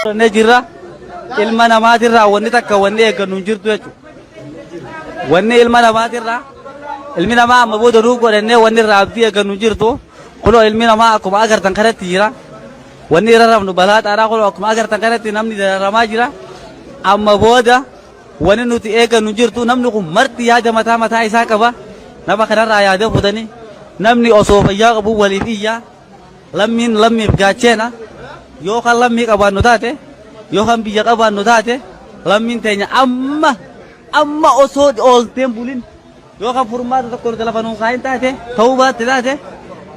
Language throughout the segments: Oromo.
Fudhannee jirra. Ilma namaatirraa wanni takka wanni eeggannu hin jirtu jechuudha. Wanni ilma namaatirraa ilmi namaa amma booda nuuf godhannee wanni irraa abdii eeggannu hin jirtu. Kunoo ilmi namaa akkuma agartan kanatti jira. Wanni irra rafnu balaa xaaraa kunoo akkuma agartan kanatti namni dararamaa jira. Amma booda wanni nuti eeggannu hin jirtu. Namni kun marti yaada mataa mataa isaa qaba. Nama kanarraa yaada fuutanii namni osoo fayyaa qabu waliif iyyaa. Lammiin lammiif gaacheena. Yoo kan lammii qabaannu taate, yoo kan biyya qabaannu taate, lammiin teenya amma amma osoo oolteen bulin yoo kan furmaata tokko nuti lafa nuu kaayin taate, ta'uu baatte taate,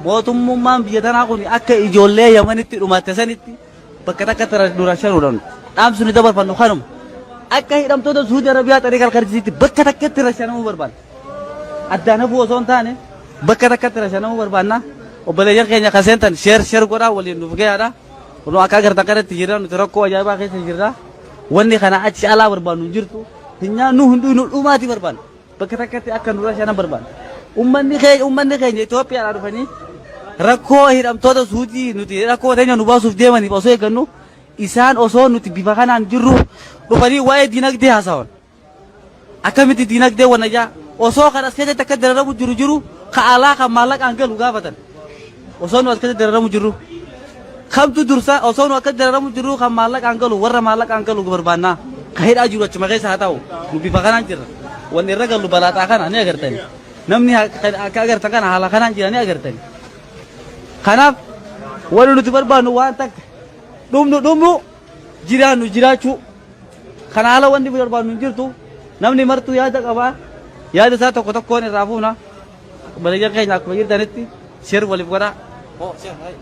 mootummummaan biyya tanaa kun akka ijoollee Yamanitti dhumatte sanitti bakka takkatti nu rashanuudhaan dhaamsi nu dabarfannu kanuma. Akka hidhamtoota Suudi Arabiyaa xariiqa alkarjisiitti bakka takkatti rashanamuu barbaanna. Addaan hafuu osoo hin taane bakka takkatti rashanamuu barbaanna. Obboleeyyan keenya kan seentan sheer sheer godhaa waliin nuuf gayaadha. Kunoo akka agartan kanatti jirra, nuti rakkoo ajaa'ibaa keessa jirra. Wanni kana achi alaa barbaannu hin jirtu. Hin nyaannu, hin dhugnu, dhumaatii barbaanna. Bakka takkatti akka nu rashanan barbaanna. Uummanni keenya Itoophiyaadhaa dhufanii rakkoo hidhamtoota Suudii nuti rakkoo teenya nu baasuuf deemaniif osoo eeggannu, isaan osoo nuti bifa kanaan jirru dhufanii waa'ee dinagdee haasawan. Akkamitti dinagdee wanayyaa osoo kan as keessatti akka dararamu jiru jiru ka alaa kan maallaqaan galu gaafatan. Osoo nu as keessatti dararamu jirru. Kamtu dursa? Osoo nu akka dararamu jirru kan maallaqaan galu, warra maallaqaan galu barbaannaa. Ka hidhaa jiru achuma keessa haa ta'u, nu bifa kanaan jirra. Wanni irra gallu balaaxaa kana ni agartani. Namni akka agartan kana haala kanaan jira ni agartani. Kanaaf wanni nuti barbaannu waan takka, dhumnu dhumnu, jiraannu jiraachuu. Kana haala wanni barbaannu hin jirtu. Namni martuu yaada qaba. Yaada isaa tokko tokkoon irraa fuuna. Obboleeyyan keenya, akkuma jirtanitti share waliif godhaa. Oh, share, hai.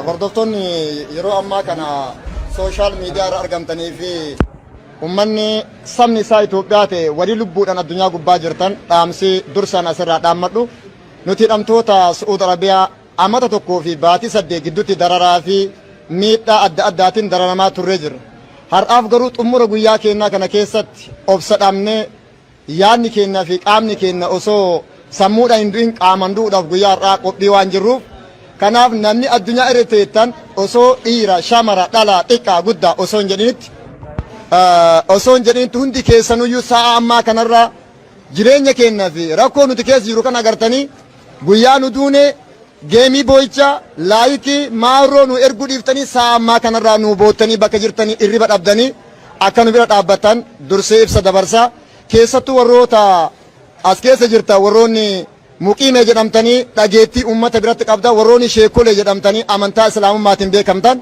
Hordoftoonni yeroo ammaa kana social media irra argamtanii fi uummanni sabni isaa Itoophiyaa ta'e walii lubbuudhaan addunyaa gubbaa jirtan, dhaamsi dursaan asirraa dhaammadhu, nuti hidhamtoota Su'uud Arabiyaa amata 1 fi baatii 8 gidduutti dararaa fi miidhaa adda addaatiin dararamaa turree jirra. Har'aaf garuu xumura guyyaa keenyaa kana keessatti obsa dhabnee, yaadni keenya fi qaamni keenya osoo sammuudhaan hin du'in qaamaan du'uudhaaf guyyaa har'aa qophii waan jirruuf, kanaaf namni addunyaa irra teettan osoo dhiira, shamara, dhalaa, xiqqaa, guddaa osoo hin jedhinitti hundi keessanuyyuu sa'a ammaa kanarraa jireenya keenya fi rakkoo nuti keessa jiru kan agartanii, guyyaa nu duune geemii boo'ichaa like maarroo nu erguu dhiiftanii, sa'a ammaa kanarraa nu boottanii, bakka jirtanii irriba dhabdanii akka nu bira dhaabbattan dursee ibsa dabarsaa. Keessattuu warroota as keessa jirta, warroonni muqiimee jedhamtanii dhageettii uummata biratti qabda, warroonni sheekolee jedhamtanii amantaa islaamummaatiin beekamtan,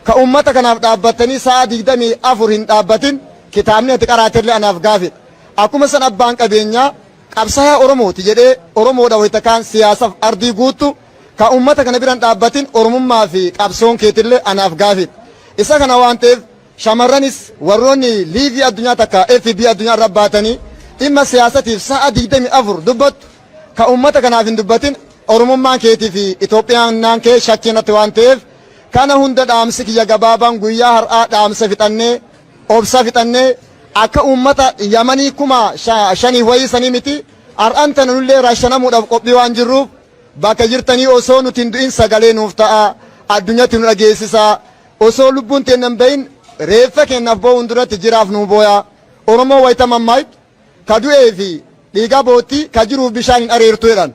ka uummata kanaaf dhaabbattanii sa'a 24 hin dhaabbatin, kitaabni ati qaraatellee anaaf gaafidha. Akkuma san abbaan qabeenyaa qabsaa'aa Oromooti jedhee Oromoodha wayita kaan siyaasaaf ardii guuttu, ka uummata kana biran dhaabbatin, Oromummaa fi qabsoon keetillee anaaf gaafidha. Isa kana waan ta'eef, shamarranis warroonni live addunyaa takka FB addunyaa irra baatanii dhimma siyaasatiif sa'a 24 dubbattu, ka uummata kanaaf hin dubbatin, Oromummaan keetii fi Itoophiyaan kee shakkiinatti waan ta'eef, kana hunda dhaamsi kiyya gabaabaan guyyaa har'aa dhaamsa fixannee, obsa fixannee, akka uummata Yamanii 5,000 wayii sanii miti, har'aan tana nullee rashanamuudhaaf qophii waan jirruuf, bakka jirtanii osoo nuti hin du'in sagalee nuuf ta'a, addunyatti nu dhageessisaa. Osoo lubbuun teenya hin bahin reeffa keenyaaf boo'uun duratti jiraaf nuu booyaa. Oromoo wayita mammaayitu, ka du'ee fi dhiiga bootti, ka jiruuf bishaan hin areertu jedhan.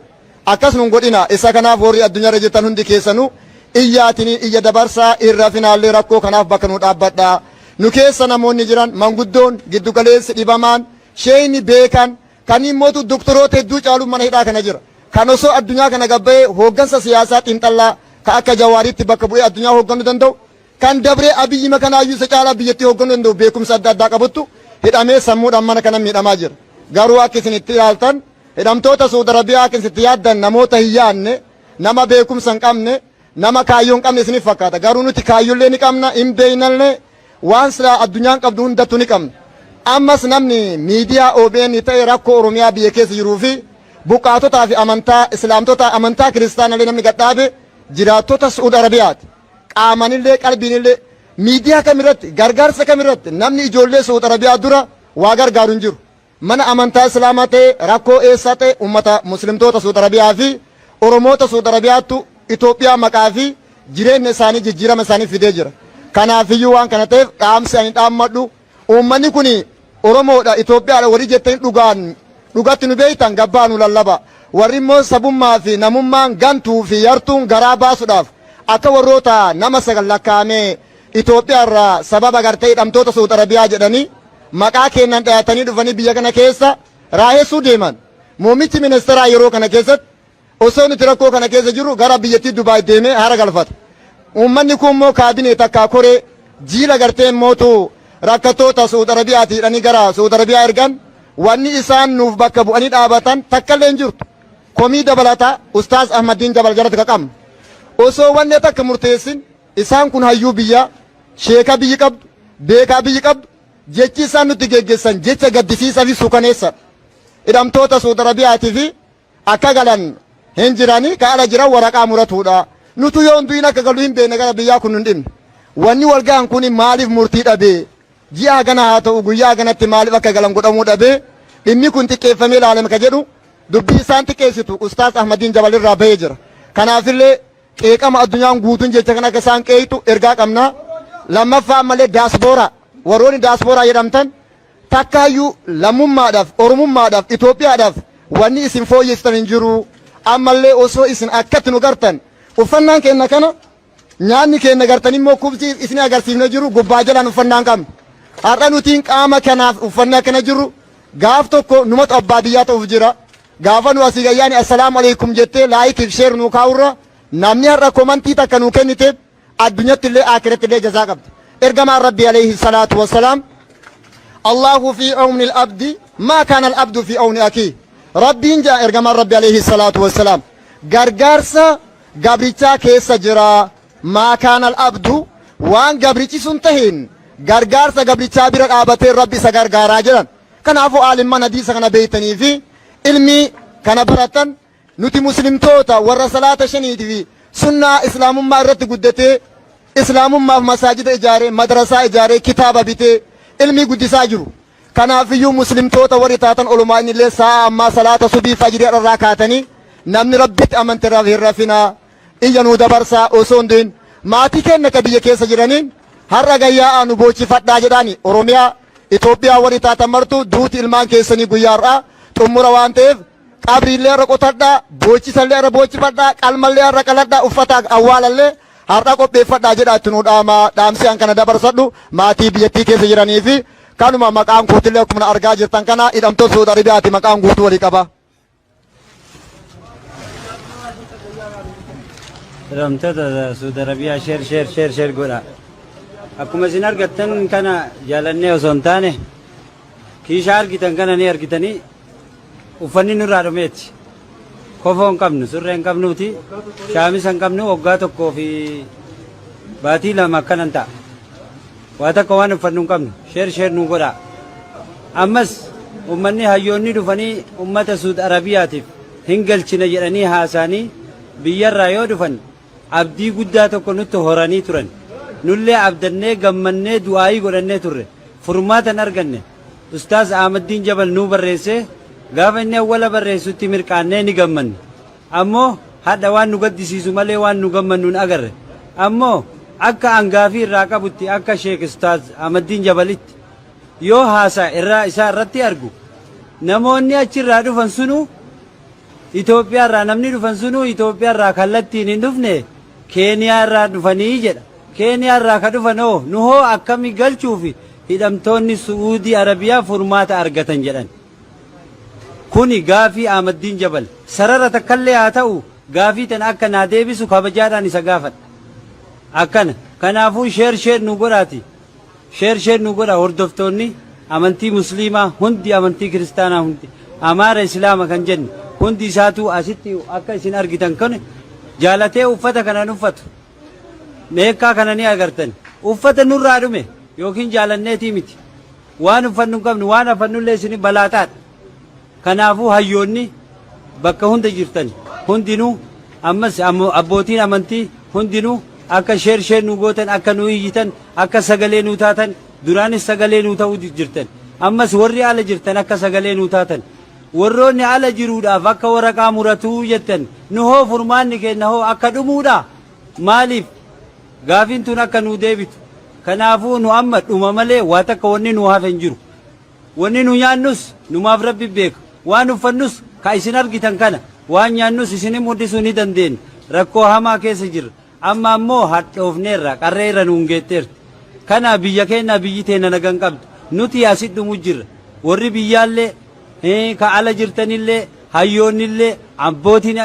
Akkas nun godhina. Isa kanaaf warri addunyaarra jirtan hundi keessanuu iyyaatinii iyya dabarsaa, irra finaallee rakkoo kanaaf bakka nu dhaabbadhaa. Nu keessa namoonni jiran, manguddoon, giddugaleessi, dhibamaan, sheeyni beekan kan immootu doktoroota hedduu caalu mana hidhaa kana jira. Kan osoo addunyaa kana gabbayee hooggansa siyaasaa xiinxallaa ka akka Jawaariitti bakka bu'ee addunyaa hoogganuu danda'u, kan dabree Abiyyi makanaayyuu isa caalaa biyyattii hoogganuu danda'u, beekumsa adda addaa qabuttu hidhamee sammuudhaan mana kana miidhamaa jira. Garuu akka isin itti ilaaltan hidhamtoota Saudi Arabiyaa, akka isin itti yaaddan namoota hin yaadne, nama beekumsa hin qabne, nama kaayyoo hin qabne isiniif fakkaata. Garuu nuti kaayyollee ni qabna, hin beeynallee, waan silaa addunyaan qabdu hundattu ni qabna. Ammas namni miidiyaa OBN ta'e rakkoo Oromiyaa biyya keessa jiruu fi buqqaatotaa fi amantaa islaamtota, amantaa kiristaanallee namni gadhaabe jiraattota Su'uud Arabiyaati. Qaamanillee qalbiinillee miidiyaa kamirratti, gargaarsa kamirratti namni ijoollee Su'uud Arabiyaa dura waa gargaaru hin jiru. Mana amantaa islaamaa ta'e, rakkoo eessaa ta'e, ummata muslimtoota Su'uud Arabiyaa fi Oromoota Su'uud Arabiyaattu Itoophiyaa maqaa fi jireenya isaanii jijjiirama isaanii fidee jira. Kanaafiyyuu waan kana ta'eef dhaamsi ani dhaammadhu uummanni kun Oromoodha Itoophiyaadha warri jettanii dhugaan dhugatti nu beeytan gabbaa nu lallaba. Warri immoo sabummaa fi namummaan gantuu fi yartuun garaa baasuudhaaf akka warroota nama 9 lakkaa'amee Itoophiyaa irraa sababa gartee hidhamtoota Suud Arabiyaa jedhanii maqaa keennan dhayatanii dhufanii biyya kana keessa raahessuu deeman. Muummichi ministeeraa yeroo kana keessatti osoo nuti rakkoo kana keessa jirru gara biyyattii Dubaay deemee hara galfata. Uummanni kun immoo kaabinee takkaa koree jiila gartee mootu rakkattoota Suud Arabiyaati jedhanii gara Suud Arabiyaa ergan wanni isaan nuuf bakka bu'anii dhaabatan takkallee hin jirtu. Komii dabalataa Ustaaz Ahmaddiin Jabal jalatti ka qabnu. Osoo wanni takka murteessin isaan kun hayyuu biyyaa, sheeka biyyi qabdu, beekaa biyyi qabdu, jechi isaan nutti geggeessan jecha gaddisiisaa fi suukaneessa. Hidhamtoota Suud Arabiyaatii fi akka galan hin jirani ka ala jiran waraqaa muratuudha. Nutu yoo hin du'in akka galu hin beekne gara biyyaa kun hin dhimne. Wanni wal gahan kun maaliif murtii dhabee? Ji'a gana haa ta'u guyyaa ganatti maaliif akka galan godhamuu dhabee? Dhimmi kun xiqqeeffamee ilaalame ka jedhu dubbii isaan xiqqeessitu Ustaaz Ahmadiin Jabal irraa bahee jira. Kanaafillee qeeqama addunyaan guutuun jecha kan akka isaan qeeyxu ergaa qabna. Lammaffaa ammallee daaspooraa warroonni daaspooraa jedhamtan takkaayyuu lammummaadhaaf Oromummaadhaaf Itoophiyaadhaaf wanni isin fooyyessitan hin jiru. Ammallee osoo isin akkatti nu gartan uffannaan keenya kana nyaanni keenya gartan immoo kubsii isin agarsiifne jiru gubbaa jalaan uffannaan qabnu. Har'a nutiin qaama kanaaf uffanni akkana jirru gaaf tokko numatu abbaa biyyaa ta'uuf jira. Gaafa nu asii gayyaani assalaamu alaikum jettee laayikiif sheer nuu kaa'urra namni har'a komantii takka nuu kenniteef addunyatti illee aakiratti illee jazaa qabdi. Ergamaan Rabbii alayhi salaatu wassalaam Allahu fi awni al-abdi maa kaana al-abdu fi awni akii. Rabbiin jaa ergamaan Rabbi alayhi salaatu wassalaam gargaarsa gabrichaa keessa jira. Maa kaana al-abdu waan gabrichi sun tahin gargaarsa gabrichaa bira dhaabatee Rabbi isa gargaaraa jedhan. Kanaafuu aalimman hadiisa kana beeytanii fi ilmii kana baratan nuti muslimtoota warra salaata shaniitii fi sunnaa islaamummaa irratti guddatee islaamummaaf masaajida ijaaree madrasaa ijaaree kitaaba bitee ilmii guddisaa jiru. Kanaafiyyuu muslimtoota warri taatan olumaa inni illee sa'a ammaa salaata subii fajrii irraa kaatanii namni rabbitti amante hin rafinaa iyya nuu dabarsaa osoo hin du'in maatii keenya ka biyya keessa jiraniin har'a gayyaa'aa nu boochifadhaa jedhaani Oromiyaa Itoophiyaa warri taatan martu duuti ilmaan keessanii guyyaa har'aa xummura waan ta'eef qabriillee irra qotadhaa, boochisallee irra boochifadhaa, qalmallee irra qaladhaa, uffata awwaalallee har'a qopheeffadhaa jedhaa itti nuu dhaamaa dhaamsi an kana dabarsadhu maatii biyyattii keessa jiranii fi kanuma maqaan kootillee akkuma argaa jirtan kana hidhamtoota Saudi Arabiyaati maqaan guutuu walii qaba. Hidhamtoota Saudi Arabiyaa share share share share godha. Akkuma isin argattan kana jaalannee osoo hin taane kiishaa argitan kana ni argitanii uffanni nurraa dhumeeti. Kofoo hin qabnu, surree hin qabnuuti, shaamisa hin qabnu waggaa tokkoo fi baatii 2 akkanan ta'a. Waa takka waan uffannu hin qabnu. Share share nu godhaa. Ammas ummanni hayyoonni dhufanii ummata Suud Arabiyaatiif hin galchina jedhanii haasaanii biyyarraa yoo dhufan abdii guddaa tokko nutti horanii turan. Nullee abdannee gammannee du'aayii godhannee turre. Furmaata hin arganne. Ustaaz Ahmaddiin Jabal nuu barreessee gaafa inni awwala barreessutti mirqaannee ni gammanne. Ammoo hadha waan nu gaddisiisu malee waan nu gammannu hin agarre. Ammoo akka an gaafii irraa qabutti akka Sheek Ustaaz Ahmaddiin Jabalitti yoo haasaa irraa isaa irratti argu namoonni achirraa dhufan sunuu Itoophiyaa irraa namni dhufan sunuu Itoophiyaa irraa kallattiin hin dhufne Keeniyaa irraa dhufanii jedha. Keeniyaa irraa ka dhufan hoo nu hoo akkami galchuufi hidhamtoonni Su'uudii Arabiyaa furmaata argatan jedhan. Kuni gaafii Ahmaddiin Jabal. Sarara takkallee haa ta'u gaafii tana akka naa deebisu kabajaadhaan isa gaafadha. Akkana. Kanaafuu share share nu godhaati. Share share nu godha hordoftoonni amantii musliimaa hundi amantii kiristaanaa hundi Amaara Islaama kan jenne hundi isaatuu asitti akka isin argitan kun jaalatee uffata kana hin uffatu. Meekkaa kana ni agartan. Uffata nurraa dhume yookiin jaalanneetii miti. Waan uffannu hin qabnu waan affannullee isin balaaxaadha. Kanaafuu hayyoonni bakka hunda jirtan hundinuu ammas abbootiin amantii hundinuu akka share share nu gootan akka nu iyyitan akka sagalee nu taatan duraanis sagalee nu ta'uu jirtan ammas warri ala jirtan akka sagalee nu taatan warroonni ala jiruudhaaf akka waraqaa muratuu jettan nu hoo furmaanni keenya hoo akka dhumuudha maaliif Gaafiin tun akka nuu deebitu. Kanaafuu nu amma dhuma malee waa takka wanni nuu hafe hin jiru. Wanni nu nyaannus numaaf Rabbi beeka. Waan uffannus ka isin argitan kana. Waan nyaannus isinin mudhisuu ni dandeenna. Rakkoo hamaa keessa jirra. Amma ammoo hadhoofneerra, qarree irra nuun geetteerti. Kana biyya keennaa biyyi teenna naga hin qabdu. Nuti asit dhumu jirra. Warri biyyaallee, ka ala jirtanillee, hayyoonnillee, abbootiin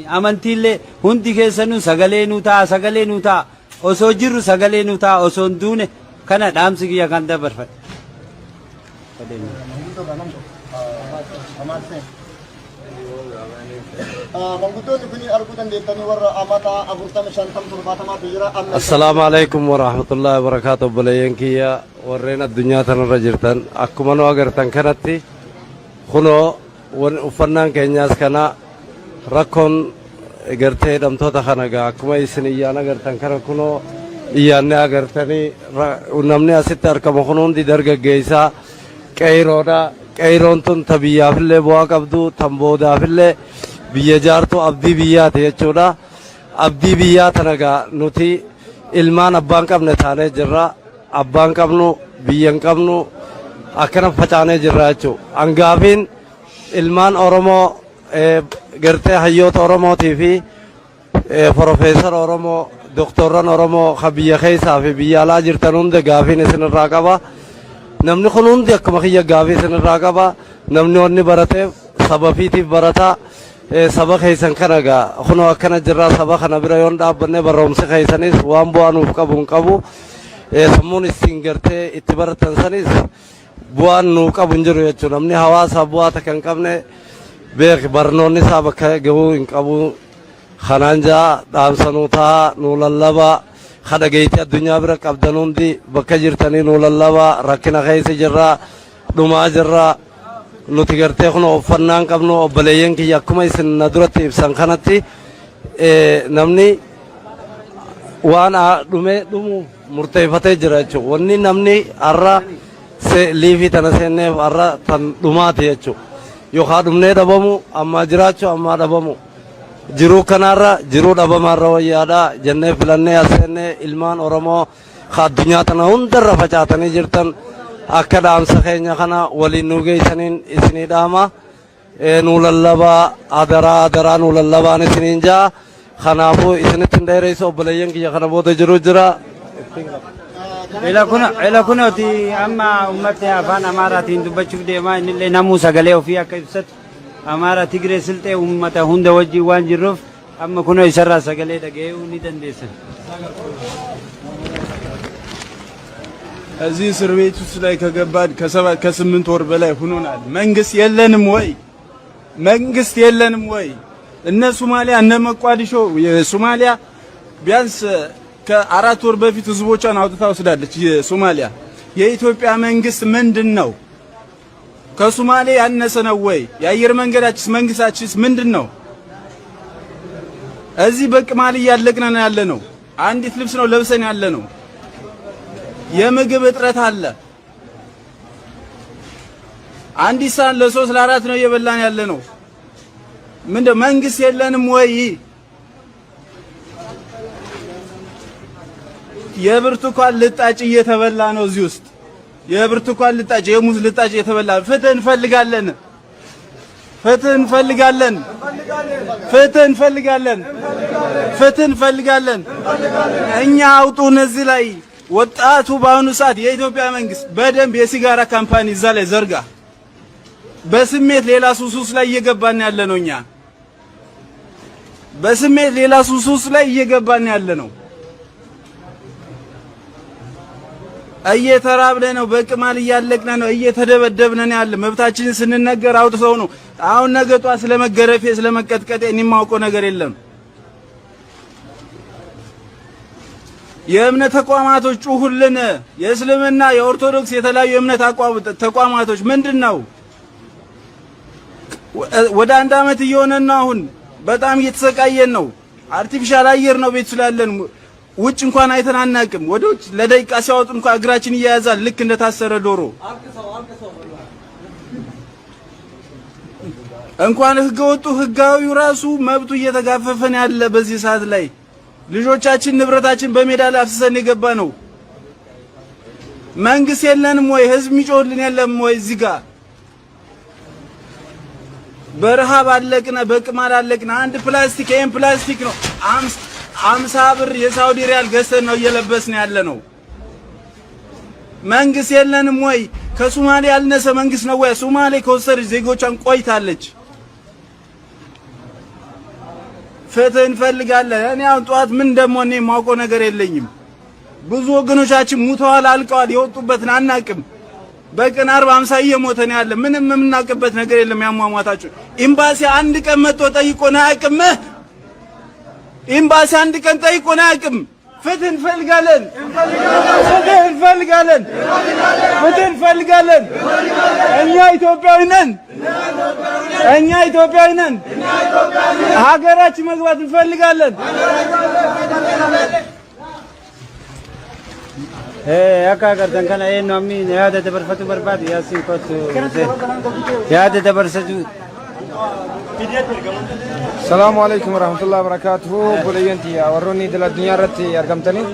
amantiillee hundi keessanuu sagalee nuu ta'a, sagalee nuu ta'a. Osoo jirru sagalee nuu ta'a, osoo hin duune kana dhaamsi kiyya kan dabarfadhe. Manguddoonni kun arguu dandeettanii warra amata 40, 50, 70tu jira. Amma Assalaamu alaikum warahmatullahi wabarakaatu. Obboleeyyan kiyya warreen addunyaa tanarra jirtan, akkuma nu agartan kanatti kunoo uffannaan keenyaas kana. Rakkoon gartee hidhamtoota kana gaa akkuma isin iyyaan agartan kana kunoo iyyaanne agartanii, namni asitti argamu kun hundi dargaggeessaa qeeyroodha. Qeeyroon tun ta biyyaafillee bu'aa qabdu, tan boodaafillee biyya jaartu, abdii biyyaati jechuudha. Abdii biyyaa tana gaa nuti ilmaan abbaan qabne taanee jirra. Abbaan qabnu, biyya hin qabnu, akkana facaanee jirra jechuudha. Angaafiin ilmaan Oromoo gartee hayyoota Oromootii fi Profeesara Oromoo, doktorran Oromoo ka biyya keessaa fi biyya alaa jirtan hunda gaafiin isinirraa qaba. Namni kun hundi akkuma kiyya gaafii isinirraa qaba. Namni wanni barateef saba fiitiif barataa. Saba keessan kana gaa kunoo akkana jirraa, saba kana bira yoon dhaabbanne barumsi keessanis waan bu'aa nuuf qabu hin qabu. Sammuun isin gartee itti baratan sanis bu'aan nuu qabu hin jiru jechuudha. Namni hawaasaaf bu'aa takka hin qabne beek barnoonni isaa bakka gahuu hin qabu. Kanaan jaa dhaamsa nuu ta'a, nuu lallabaa, ka dhageettii addunyaa bira qabdan hundi bakka jirtanii nuu lallabaa. Rakkina keessa jirraa, dhumaa jirraa. Nuti gartee kun uffannaan qabnu, obboleeyyan kiyya akkuma isin na duratti ibsan kanatti namni waan dhumee dhumu murteeffatee jira jechuudha. Wanni namni har'a liifii tana seenneef har'a tan dhumaati jechuudha. Yookaan dhumnee dhabamu, ammaa jiraachuu ammaa dhabamu. Jiruu kanaarra jiruu dhabamaarra wayyaadha jennee filannee as seennee. Ilmaan Oromoo ka addunyaa tana hundarra facaatanii jirtan akka dhaamsa keenya kana waliin nuu geessaniin isinii dhaama. Nuu lallabaa, adaraa adaraa nuu lallabaan isiniin jaa. Kanaafuu isinitti hin dheeressu, obboleeyyan kiyya kana booda jiru jira. Ila kunooti amma uummatni afaan Amaaraatiin dubbachuuf deemaa, innillee namuu sagalee ofii akka ibsatu, Amaara, Tigree, Silxee, uummata hunda wajjin waan jirruuf amma kunoo isarraa sagalee dhaga'uu ni dandeessan. እዚህ እስር ቤት ውስጥ ላይ ከገባን ከ7 ከ8 ወር በላይ ሆኖናል። መንግስት የለንም ወይ? መንግስት የለንም ወይ? እነ ሶማሊያ፣ እነ መቋዲሾ፣ የሶማሊያ ቢያንስ ከ4 ወር በፊት ህዝቦቿን አውጥታ ወስዳለች። የሶማሊያ የኢትዮጵያ መንግስት ምንድን ነው? ከሶማሌ ያነሰ ነው ወይ? የአየር መንገዳችንስ መንግስታችንስ ምንድን ነው? እዚህ በቅማል እያለቅን ነው ያለ ነው። አንዲት ልብስ ነው ለብሰን ያለ ነው። የምግብ እጥረት አለ። አንዲት ሳህን ለሶስት ለአራት ነው እየበላን ያለ ነው። ምንድን መንግስት የለንም ወይ? የብርቱካን ልጣጭ እየተበላ ነው እዚህ ውስጥ፣ የብርቱካን ልጣጭ፣ የሙዝ ልጣጭ እየተበላ። ፍትህ እንፈልጋለን። ፍትህ እንፈልጋለን። ፍትህ እንፈልጋለን። ፍትህ እንፈልጋለን። እኛ አውጡን እዚህ ላይ። ወጣቱ በአሁኑ ሰዓት የኢትዮጵያ መንግስት በደንብ የሲጋራ company እዛ ላይ ዘርጋ። በስሜት ሌላ ሱስ ላይ እየገባን ያለ ነው። እኛ በስሜት ሌላ ሱስ ላይ እየገባን ያለ ነው። እየተራብን ነው። በቅማል እያለቅን ነው። እየተደበደብን ነው ያለ። መብታችንን ስንነገር አውጥተው ነው። አሁን ነገ ጧት ስለመገረፌ ስለመቀጥቀጤ እኔ የማውቀው ነገር የለም። የእምነት ተቋማቶች ጩሁልን። የእስልምና፣ የኦርቶዶክስ፣ የተለያዩ የእምነት ተቋማቶች ምንድን ነው? ወደ አንድ አመት እየሆነን ነው። አሁን በጣም እየተሰቃየን ነው። Artificial አየር ነው ቤት ስላለን ውጭ እንኳን አይተን አናውቅም። ወደ ውጭ ለደቂቃ ሲያወጡ እንኳን እግራችን እያያዛል ልክ እንደታሰረ ዶሮ። እንኳን ህገ ወጡ ህጋዊው ራሱ መብቱ እየተጋፈፈን ያለ በዚህ ሰዓት ላይ። ልጆቻችን ንብረታችን በሜዳ ላይ አፍስሰን የገባ ነው። መንግስት የለንም ወይ? ህዝብ የሚጮህልን የለም ወይ? እዚህ ጋር በረሃብ አለቅነ፣ በቅማል አለቅነ። አንድ ፕላስቲክ፣ ይሄን ፕላስቲክ ነው 50 ብር የሳውዲ ሪያል ገዝተን ነው እየለበስን ያለ ነው። መንግስት የለንም ወይ? ከሶማሌ ያልነሰ መንግስት ነው ወይ? ሶማሌ ከወሰደች ዜጎቿን ቆይታለች። ፍትህ እንፈልጋለን። እኔ አሁን ጠዋት ምን እንደምሆን እኔ የማውቀው ነገር የለኝም። ብዙ ወገኖቻችን ሙተዋል፣ አልቀዋል። የወጡበትን አናቅም። በቀን 40 50 እየሞተ ነው ያለ። ምንም የምናውቅበት ነገር የለም። ያሟሟታችሁ ኤምባሲ አንድ ቀን መጥቶ ጠይቆን አያውቅም። ኤምባሲ አንድ ቀን ጠይቆን አያውቅም። ፍትህ እንፈልጋለን። ፍትህ እንፈልጋለን። ፍትህ እንፈልጋለን። እኛ ኢትዮጵያዊ ነን። እኛ ኢትዮጵያዊ ነን። ሀገራችን መግባት እንፈልጋለን። Akka agartan kana eenyu ammi yaada dabarfatu barbaadu yaasiin kottu yaada dabarsatu. Salaamu alaikum warahmatullahi wabarakatuhu. Obboleeyyan tiyya warroonni idil addunyaa irratti argamtanii.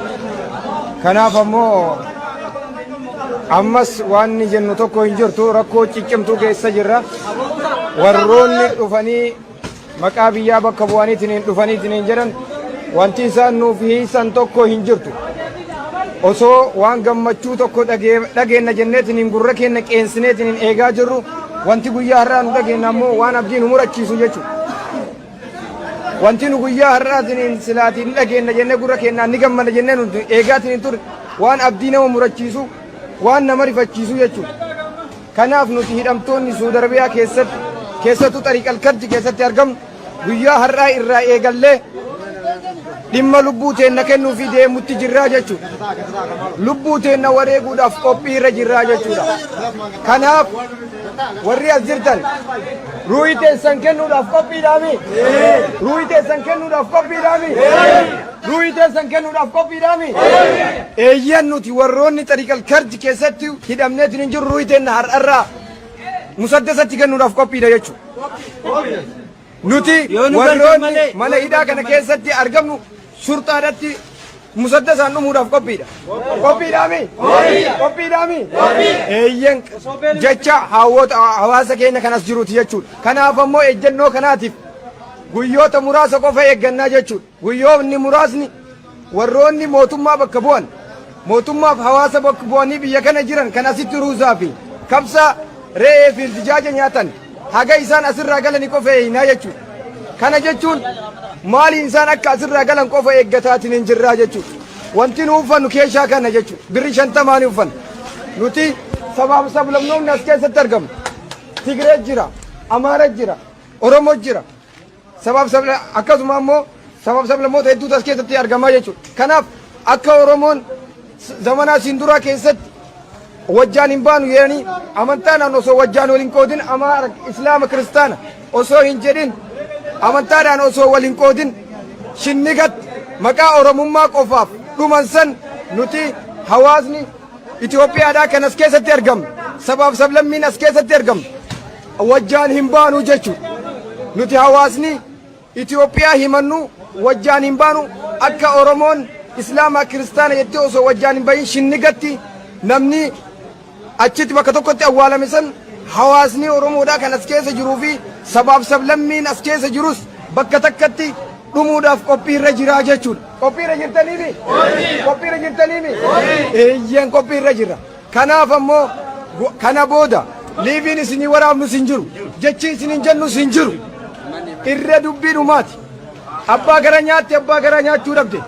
Kanaaf ammoo ammas waan ni jennu tokko hin jirtu, rakkoo ciccimtuu keessa jirra. Warroonni dhufanii maqaa biyyaa bakka bu'aniitiin dhufaniitiin jedhan wanti isaan nuuf hiisan tokko hin jirtu. Osoo waan gammachuu tokko dhageenna jenneetiin gurra keenya qeensineetiin eegaa jirru, wanti guyyaa har'aa nu dhageenna ammoo waan abdii nu murachiisu jechuudha. Wanti nu guyyaa har'aatiin silaatiin dhageenna jennee gurra keenyaan ni gammada jennee nu eegaatiin turre waan abdii nama murachiisu, waan nama rifachiisu jechuudha. Kanaaf nuti hidhamtoonni Suudi Arabiyaa keessatti, keessattuu Xariiqal Karji keessatti argamnu, guyyaa har'aa irraa eegallee dhimma lubbuu teenna kennuufi deemutti jirraa jechuudha. Lubbuu teenna wareeguudhaaf qophii irra jirraa jechuudha. Kanaaf warri as jirtan ruuhii teessan kennuudhaaf qophiidhaami? Ruuhii teessan kennuudhaaf qophiidhaami? Ruuhii teessan kennuudhaaf qophiidhaami? Eeyyan, nuti warroonni Xariiqal Karji keessatti hidhamneetiin hin jiru ruuhii teenna har'arraa musaddasatti kennuudhaaf qophiidha jechuudha. Nuti Yoo nu galchan warroonni malee- mana hidhaa kana keessatti argamnu shurxaadhatti musaddasaan dhumuudhaaf qophiidha. Qophiidhaami? Qophiidhaami? Eeyyan, jecha hawwoota hawaasa keenya kanas jiruuti jechuudha. Kanaaf ammoo ejjennoo kanaatiif guyyoota muraasa qofa eeggannaa jechuudha. Guyyoonni muraasni warroonni mootummaa bakka bu'an, mootummaaf hawaasa bakka bu'anii biyya kana jiran kan asitti ruuzaa fi kabsa, re'ee fi dijaaja nyaatan haga isaan asirraa galanii qofa eeynaa jechuudha. Kana jechuun maaliin isaan akka asirraa galan qofa eeggataatiin hin jirraa jechuudha. Wanti nu uffannu keeshaa kana jechuudha. Birri 50n uffanna. Nuti sabaaf sablamnoonni as keessatti argamu. Tigree jira, Amaara jira, Oromoo jira. Sabaaf sabla akkasuma ammoo sabaaf sablammoota hedduutu as keessatti argamaa jechuudha. Kanaaf akka Oromoon zamanaa siin duraa keessatti wajjaan hin baanu jedhanii amantaadhaan osoo wajjaan wal hin qoodin, Amaara, Islaama, Kiristaana osoo hin jedhin, amantaadhaan osoo wal hin qoodin shinnigatti maqaa Oromummaa qofaaf dhuman san, nuti hawaasni Itoophiyaadhaa kan as keessatti argamu, sabaaf sablammiin as keessatti argamu wajjaan hin baanu jechuudha. Nuti hawaasni Itoophiyaa himannu wajjaan hin baanu. Akka Oromoon Islaamaa Kiristaana jettee osoo wajjaan hin bahin shinnigatti namni achitti bakka tokkotti awwaalame san, hawaasni Oromoodhaa kan as keessa jiruu fi sabaaf sablammiin as keessa jirus bakka takkatti dhumuudhaaf qophiirra jiraa jechuudha. Qophiirra jirtaniimi? Qophiirra jirtaniimi? Eeyyeen, qophiirra jirra. Kanaaf ammoo kana booda liiviin isinii waraabnus hin jiru. Jechi isiniin jennus hin jiru. Irra dubbii dhumaati. Abbaa gara nyaatte, abbaa gara nyaachuu dhabde.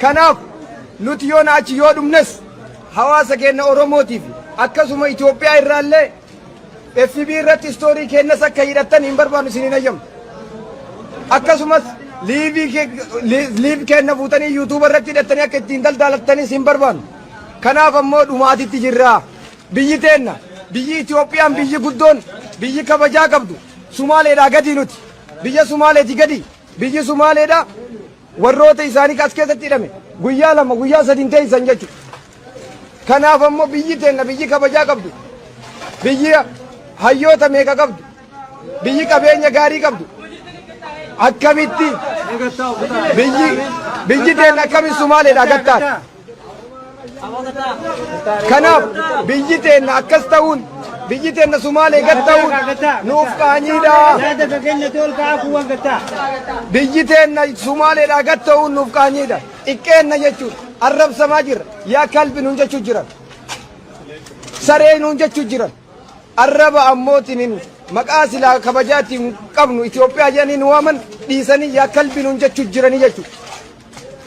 Kanaaf nuti yoona achi yoo dhumnes hawaasa keenya Oromootiif akkasuma Itoophiyaa irraallee FB irratti story keenyas akka hidhattan hin barbaannu, isiniin ayyamu. Akkasumas live keenya fuutanii YouTube irratti hidhattanii akka ittiin daldalattanis hin barbaannu. Kanaaf ammoo dhumaatitti jirra. Biyyi teenna, biyyi Itoophiyaan, biyyi guddoon, biyyi kabajaa qabdu Sumaaleedhaa gadi nuti. Biyya Sumaaleeti gadi. Biyyi Sumaaleedhaa warroota isaanii as keessatti hidhame guyyaa 2, guyyaa 3 hin teessan jechuudha. Kanaaf ammoo biyyi teenna, biyyi kabajaa qabdu, biyyi hayyoota meeqa qabdu, biyyi qabeenya gaarii qabdu, akkamitti biyyi Biyyi teenna akkamiin Sumaaleedhaa gad taate? Kanaaf biyyi teenna akkas ta'uun biyyi teenna Sumaalee gad ta'uun nuuf qaanyiidha. Biyyi teenna Sumaaleedhaa gad ta'uun nuuf qaanyiidha. Xiqqeenna jechuudha. Arrabsamaa jirra. Yaa kalbi nuun jechuu jiran. Saree nuun jechuu jiran. Arraba ammootiniin maqaa silaa kabajaa ittiin qabnu Itoophiyaa jedhanii nu waaman dhiisanii yaa kalbi nuun jechuu jiranii jechuudha.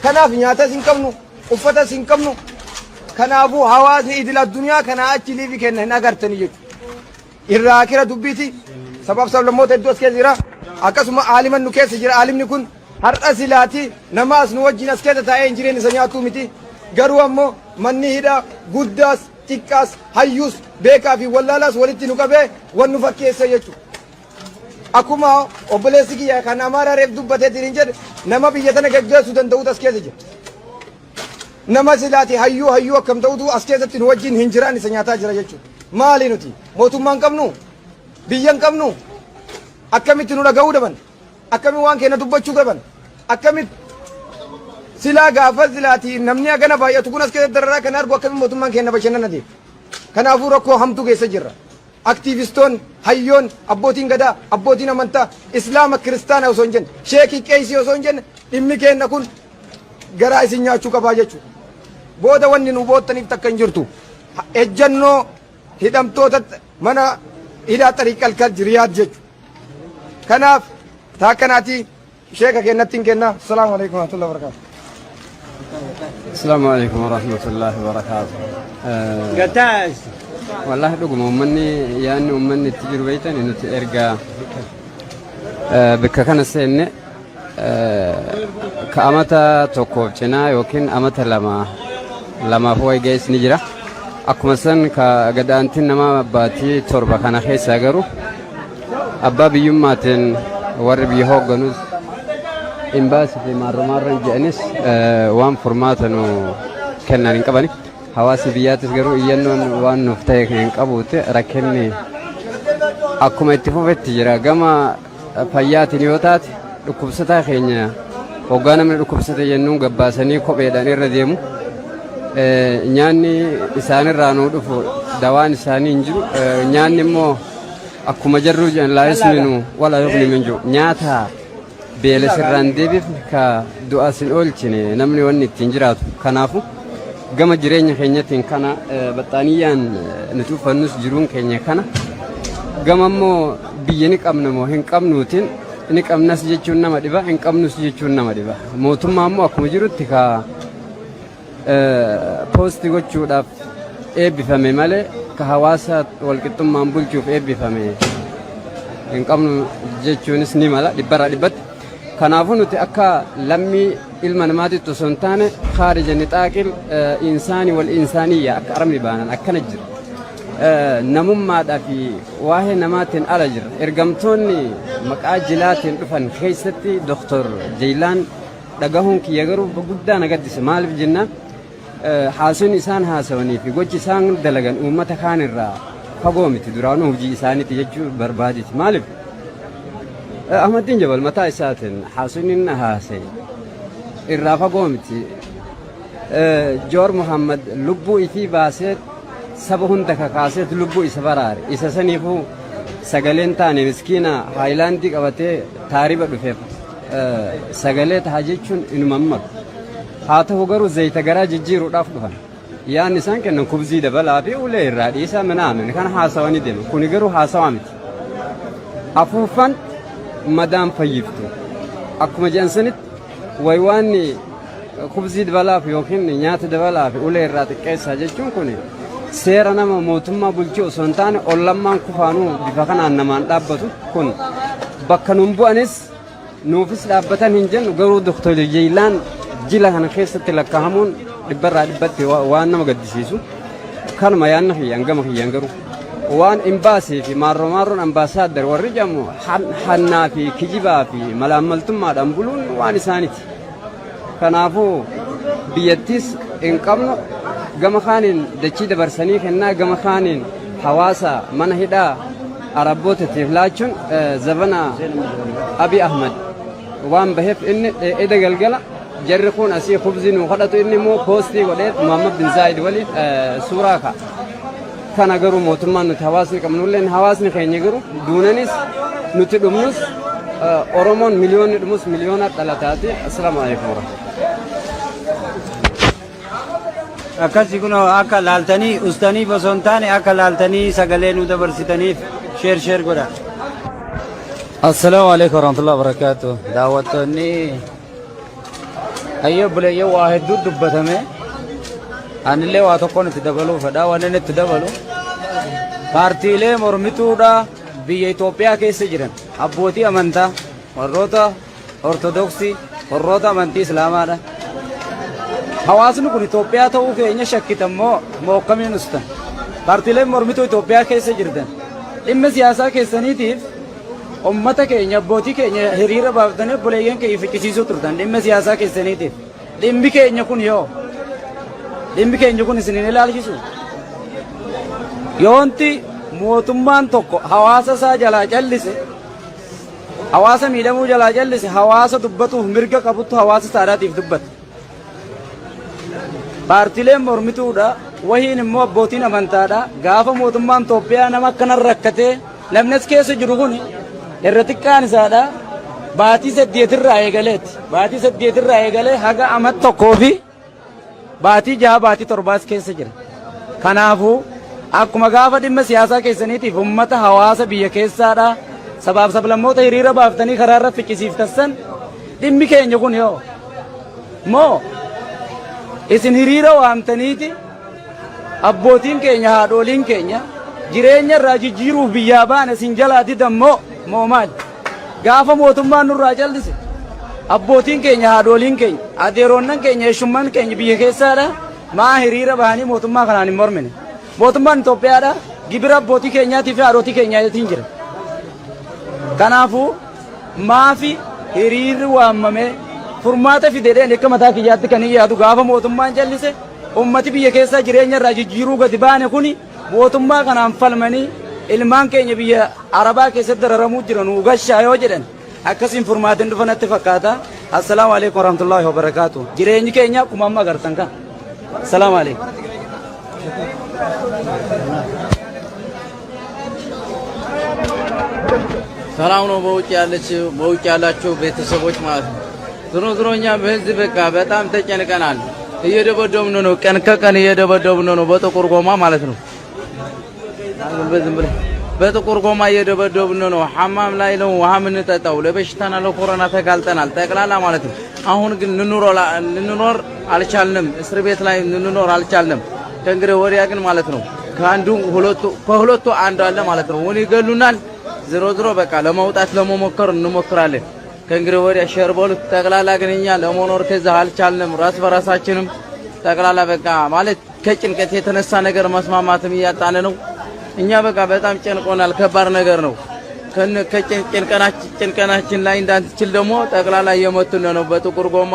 Kanaaf nyaatas hin qabnu, uffatas hin qabnu. Kanaafuu hawaasni idil addunyaa kanaa achi liifi kenna hin agartanii jechuudha. Irraa akira dubbiiti. Sabaaf sablammoota hedduu as keessa jira. Akkasuma aaliman nu keessa jira. Aalimni kun har'a silaati nama as nu wajjin as keessa taa'ee hin jireenya isa nyaatuu miti. Garuu ammoo manni hidhaa guddaas xiqqaas hayyuus beekaa fi wallaalaas walitti nu qabee wan nu fakkeessa jechuudha. Akkuma obboleessi kiyya kan Amaaraa reef dubbateetiin hin jedhe nama biyya tana geggeessuu danda'utu as keessa jira. Nama silaati hayyuu hayyuu akkam ta'utu as keessatti nu wajjin hin jiraan isa nyaataa jira jechuudha. Maali nuti? Mootummaa hin qabnu? Biyya hin qabnu? Akkamitti nu dhaga'uu dhaban? Akkamitti waan keenya dubbachuu dhaban? Akkamitti silaa gaafa silaati namni hagana baay'atu kun as keessatti dararaa kana argu akkamitti mootummaan keenya bashannana deema? Kanaafuu rakkoo hamtuu keessa jirra. Aktiivistoonni, hayyoonni, abbootiin gadaa, abbootiin amantaa, Islaama, Kiristaana osoo hin jenne, sheekii, qeesii osoo hin jenne dhimmi keenya kun garaa isin nyaachuu qabaa jechuudha. Booda wanni nu boottaniif takka hin jirtu. Ejjannoo hidhamtoota mana hidhaa xariiqal kal jiriyaad jechuudha. Kanaaf taakkanaatii sheeka kennatti hin kenna. Assalaamu alaikum warahmatullahi wabarakatuh. Asalaamu alaikum warahmatullahi wabarakaatu. Gataa. Wallahi dhuguma uummanni yaadni uummanni itti jiru beektan nuti erga bakka kana seenne ka amata tokkoof cinaa yookiin amata lama lamaaf wayi ga'es ni jira. Akkuma san ka gadaantiin nama baatii 7 kana keessaa garuu Abbaa biyyummaatiin warri biyya hoogganus imbaasii fi maarro maarroon jedhanis waan furmaata nu kennan hin qabani. Hawaasni biyyaatis garuu iyyannoon waan nuuf ta'e hin qabuuti rakkinni akkuma itti fufetti jira. Gama fayyaatiin yoo taate dhukkubsataa keenya hoggaa namni dhukkubsate jennuun gabbaasanii kopheedhaan irra deemu. Nyaanni isaanirraa nuu dhufu dawaan isaanii hin jiru. Nyaanni immoo Akkuma jarruu jedhan laa yusminu wala yughni min ju' nyaata beela sirraan deebifne ka du'a sin oolchine namni wanni ittiin jiraatu kanaafu gama jireenya keenyatiin kana baxxaaniyyaan nuti uffannus jiruun keenya kana gama immoo biyya ni qabna moo hin qabnuutiin ni qabnas jechuun nama dhiba hin qabnus jechuun nama dhiba mootummaa immoo akkuma jirutti ka poosti gochuudhaaf eebbifame malee ka hawaasa walqixxummaan bulchuuf eebbifame hin qabnu jechuunis ni mala dhibbarraa dhibbatti. Kanaafuu nuti akka lammii ilma namaatitti osoo hin taane khaarija nixaaqil insaanii wal insaaniyya akka arabni baanan akkana jira. Namummaadhaa fi waa'ee namaatiin ala jira. Ergamtoonni maqaa jilaatiin dhufan keessatti Dr. Jeeyilaan dhagahuun kiyya garuu guddaa na gaddise. Maaliif jennaan haasonni isaan haasawanii fi gochi isaan dalagan uummata kaan irraa fagoo miti duraanuu hojii isaaniiti jechuu barbaaditi. Maaliif Ahmaddiin Jabal mataa isaatiin haasonni inni haase irraa fagoo miti. Joor Muhammad lubbuu ifii baasee saba hunda kakaaseet lubbuu isa baraare. Isa saniifuu sagaleen taane miskiina haayilaandii qabatee taariba dhufeef sagalee taha jechuun inuma hin malu. Haa ta'u garuu zayita garaa jijjiiruudhaaf dhufan. Yaadni isaan kennan kubzii dabalaa fi ulee irraa dhiisaa minaamin kana haasawanii deeman. Kuni garuu haasawaa miti. Afuuffaan madaan fayyiftu. Akkuma jedhan sanitti waywaanni kubzii dabalaaf yookiin nyaata dabalaaf ulee irraa xiqqeessaa jechuun kun seera nama mootummaa bulchuu osoo hin taane ollammaan kufaanuu bifa kanaan namaan dhaabbatu kun bakka nun bu'anis nuufis dhaabbatan hin jennu garuu Dr. Jeeyilaan jila kana keessatti lakkaa'amuun dhibbarraa dhibbatti waan nama gaddisiisu kanuma yaanna kiyyaan gama kiyyaan garuu waan imbaasii fi maarroo maarroon ambaasaaddar warri jedhamu hannaa fi kijibaa fi malaammaltummaadhaan buluun waan isaaniiti. Kanaafuu biyyattiis hin qabnu gama kaaniin dachii dabarsanii kennaa gama kaaniin hawaasa mana hidhaa Arabbootaatiif laachuun zabana Abiy Ahmad waan baheef inni eda galgala Jarri kun asii khubzii nuu kadhatu inni immoo poostii godhee Muhammad bin Zaayid waliin suuraa ka'a. Kana garuu mootummaan nuti hawaasni qabnulleen hawaasni keenya garuu duunanis nuti dhumnus Oromoon miliyoonni dhumus miliyoona dhalataati. Assalaamu alaikum warahmatullahi. Akkasi kun akka laaltanii ustaniif osoo hin taane akka laaltanii sagalee nu dabarsitaniif sheer sheer godha. Assalaamu alaikum warahmatullahi wabarakatuh. Daawwattoonni hayyee obboleeyyan waa hedduu dubbatame. Anillee waa tokkoon itti dabaluu fedha. Waan inni itti dabalu paartiilee mormituudha biyya Itoophiyaa keessa jiran abbootii amantaa warroota Ortodoksii warroota amantii Islaamaadha. Hawaasni kun Itoophiyaa ta'uu keenya shakkitan moo moo akkamiin ustan? Paartiileen mormituu Itoophiyaa keessa jirtan dhimma siyaasaa keessaniitiif ummata keenya abbootii keenya hiriira baaftanii obboleeyyan keenya ficcisiisuu turtan dhimma siyaasaa keessaniitiif. Dhimmi keenya kun yoo dhimmi keenya kun isin hin ilaalchisu. Yoonti mootummaan tokko hawaasa isaa jalaa callise Hawaasa miidhamuu jalaa callise hawaasa dubbatuuf mirga qabuttu hawaasa saadaatiif dubbata. Paartileen mormituudha, wahiin immoo abbootiin amantaadha. Gaafa mootummaan Itoophiyaa nama akkanan rakkatee namni as keessa jiru kun irra xiqqaan isaadha. Baatii saddeetirraa eegaleeti. Baatii saddeetirraa eegalee haga amat tokkoo fi Baatii jaha baatii torbaas keessa jira. Kanaafuu akkuma gaafa dhimma siyaasaa keessaniitiif ummata hawaasa biyya keessaadha sabaaf sablammoota hiriira baaftanii karaa irra ficcisiiftan san dhimmi keenya kun yoo moo isin hiriira waamtaniiti abbootiin keenya haadhooliin keenya jireenya irraa jijjiiruuf biyyaa baane isin jalaa didan moo moo maali? Gaafa mootummaan nurraa callise abbootiin keenya haadhooliin keenya adeeroonnan keenya eeshumman keenya biyya keessaadha maa hiriira bahanii mootummaa kanaan hin mormine. Mootummaan Itoophiyaadha gibira abbootii keenyaatii fi haadhotii keenyaatiin jira. Kanaafuu maafi hiriirri waammamee furmaata fidedheen akka mataa kiyyaatti kan hin yaadu gaafa mootummaan callise ummati biyya keessaa jireenya irraa jijjiiruu gadi baane kuni Mootummaa kanaan falmanii ilmaan keenya biyya Arabaa keessatti dararamuu jira nuu gashaa yoo jedhan akkasiin furmaatiin dhufa natti fakkaata. Assalaamu alaikum warahmatullahi wabarakaatu. Jireenyi keenya akkuma amma agartan kana. Assalaamu alaikum. ሰላም ነው። በውጭ ያለች በውጭ ያላችሁ ቤተሰቦች ማለት ነው። ዝሮ ዝሮ እኛ በህዝብ በቃ በጣም ተጨንቀናል። እየደበደብን ነው፣ ቀን ከቀን እየደበደብን ነው፣ በጥቁር ጎማ ማለት ነው። ዝም ብለህ በጥቁር ጎማ እየደበደብን ነው። ሐማም ላይ ነው ውሃ የምንጠጣው። ለበሽታና ለኮሮና ተጋልጠናል ጠቅላላ ማለት ነው። አሁን ግን ልንኖር አልቻልንም። እስር ቤት ላይ ልንኖር አልቻልንም። ከእንግዲህ ወዲያ ግን ማለት ነው ከአንዱ ሁለቱ ከሁለቱ አንዱ አለ ማለት ነው። ወይ ይገሉናል። ዝሮ ዝሮ በቃ ለመውጣት ለመሞከር እንሞክራለን። ከእንግዲህ ወዲያ share በሉት። ጠቅላላ ግን እኛ ለመኖር ከዛ አልቻልንም። ራስ በራሳችንም ጠቅላላ በቃ ማለት ከጭንቀት የተነሳ ነገር መስማማትም እያጣን ነው። እኛ በቃ በጣም ጨንቆናል። ከባድ ነገር ነው። ከጭንቀናችን ላይ እንዳንችል ደግሞ ጠቅላላ እየመቱን ነው በጥቁር ጎማ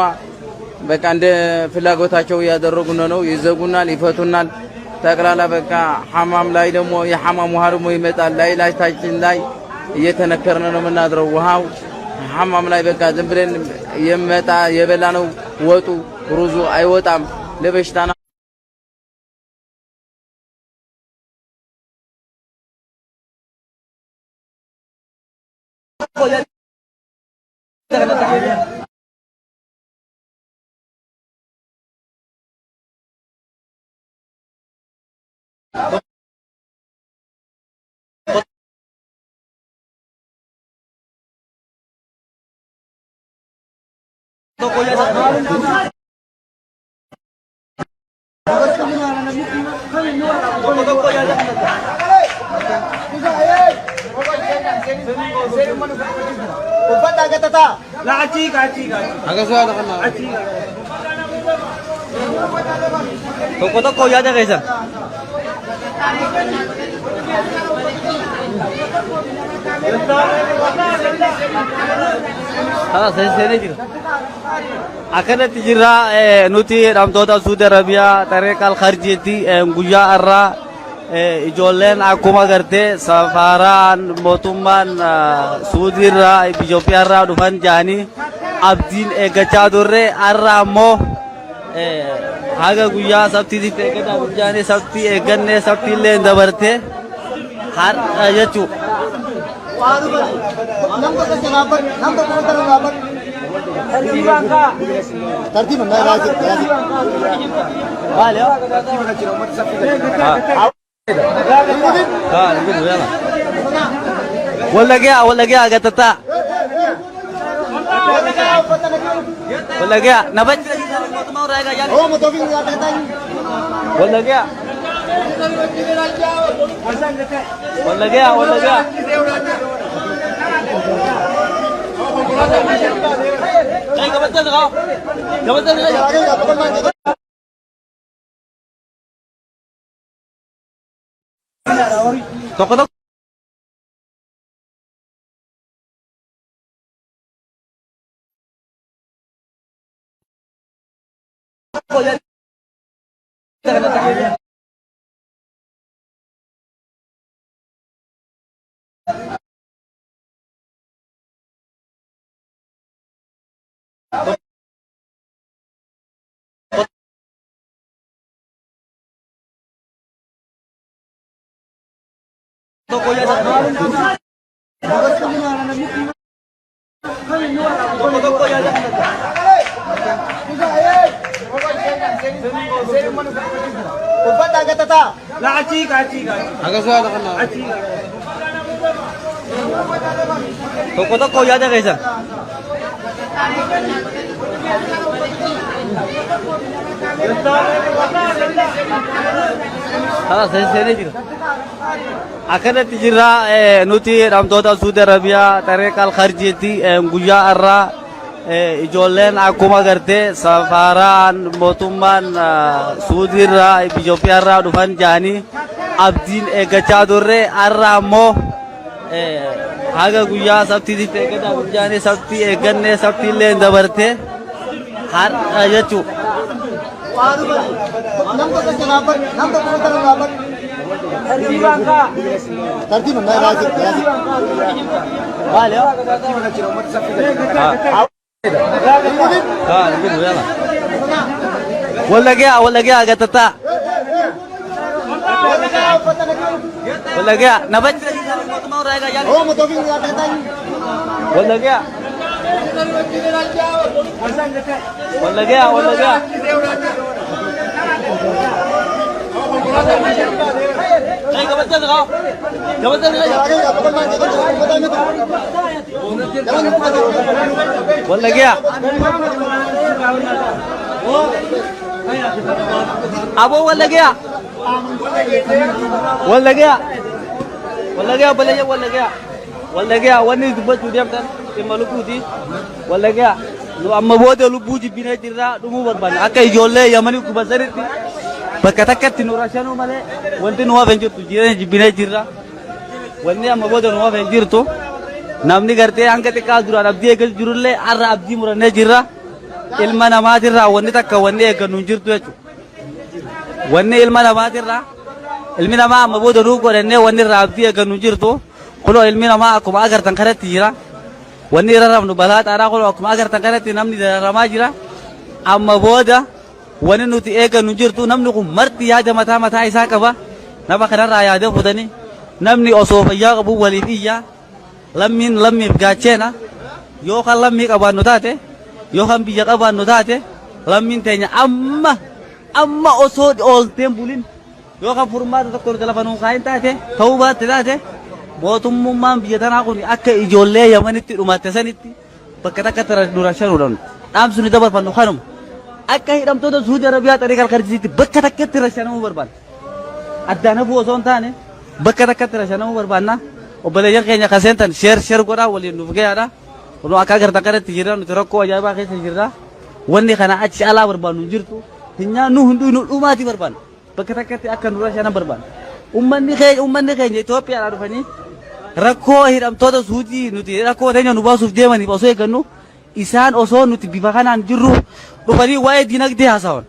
በቃ እንደ ፍላጎታቸው እያደረጉን ነው። ይዘጉናል፣ ይፈቱናል። ጠቅላላ በቃ ሐማም ላይ ደግሞ የሐማም ውሃ ደግሞ ይመጣል። ላይ ላይታችን ላይ እየተነከርን ነው የምናድረው። ውሃው ሐማም ላይ በቃ ዝም ብለን የመጣ የበላ ነው ወጡ ሩዙ አይወጣም ለበሽታና Uffadhaa gatataa. Tokko tokko yaada keessan. Seenee jira. Akkanatti jirra nuti hidhamtoota Suudi Arabiyaa Xareeqa Alkarjiitti guyyaa har'aa ijoolleen akkuma gartee safaaraan mootummaan Suudiirraa Itoophiyaarraa dhufan jedhanii abdiin eeggachaa turre har'a ammoo haga guyyaa sabtiitti eeggataa guyyaanii sabtii eeggannee sabtiillee dabarte har'a jechuudha. Tartiiba na irraa jira. Maali? Wallagyaa wallagyaa gatataa. Wallagyaa nabachi. Wallagyaa. Wallagyaa wallagyaa. Tokko tokko. Uffata gatataa. Tokko tokko yaada keessan. Haa seenee jira. Akkanatti jirra nuti hidhamtoota Suudi Arabiyaa Xareeqa Alkharjiitti guyyaa har'aa ijoolleen akkuma gartee safaaraan mootummaan Suudiirraa Itoophiyaarraa dhufan jedhanii abdiin eeggachaa turre har'a ammoo haga guyyaa sabtiitti eeggataa guyyaanii sabtii eeggannee sabtiillee dabarte har'a jechuudha. Tartiiba na irraa jira. Maali? Wallagyaa wallagyaa gatataa. Wallagyaa nabachi. Wallagyaa. Wallagyaa wallagyaa. Wallagyaa. Aboo wallagyaa. Wallagyaa. Wallagyaa obboleeyyan wallagyaa. Wallagyaa wanni dubbachuu deemtan dhimma lubbuuti. Wallagyaa nu amma booda lubbuu jibbinee jirraa dhumuu barbaanna. Akka ijoollee Yamanii guban sanitti bakka takkatti nu rashanuu malee wanti nu hafe hin jirtu jireenya jibbinee jirra. Wanni amma booda nu hafe hin jirtu. Namni gartee hanga xiqqaa duraan abdii eeggatu jirullee har'a abdii murannee jirra. Ilma namaatirraa wanni takka wanni eeggannu hin jirtu jechuudha. Wanni ilma namaatirraa ilmi namaa amma booda nuu godhannee wanni irraa abdii eeggannu hin jirtu. Kunoo ilmi namaa akkuma agartan kanatti jira. Wanni irra rafnu balaa xaaraa kunoo akkuma agartan kanatti namni dararamaa jira. Amma booda wanni nuti eeggannu hin jirtu namni kun marti yaada mataa mataa isaa qaba. Nama kanarraa yaada fuutanii namni osoo fayyaa qabu waliif iyyaa. Lammiin lammiif gaacheena yoo kan lammii qabaannu taate yoo kan biyya qabaannu taate lammiin teenya amma amma osoo oolteen bulin yoo kan furmaata tokko nuti lafa nuun kaayin taate ta'uu baatte taate mootummummaan biyya tanaa kun akka ijoollee yamanitti dhumatte sanitti bakka takka nu rashanuudhaan dhaamsi nu dabarfannu kanuma akka hidhamtoota Suudi Arabiyaa xariiqa alkarjisiitti bakka takkatti rashanamuu barbaanna. Addaan hafuu osoo hin taane bakka takkatti rashanamuu barbaanna. Obboleeyyan keenya kan seentan sheer sheer godhaa waliin nuuf gayaadha. Kunoo akka agartan kanatti jirra nuti rakkoo ajaa'ibaa keessa jirra. Wanni kana achi alaa barbaannu hin jirtu. Hin nyaannu hin dhuynu dhumaatii barbaanna. Bakka takkatti akka nu rashanan barbaanna. Ummanni keenya ummanni keenya Itoophiyaadhaa dhufanii rakkoo hidhamtoota suutii nuti rakkoo teenya nu baasuuf deemaniif osoo eeggannu isaan osoo nuti bifa kanaan jirru dhufanii waa'ee dinagdee haasawan.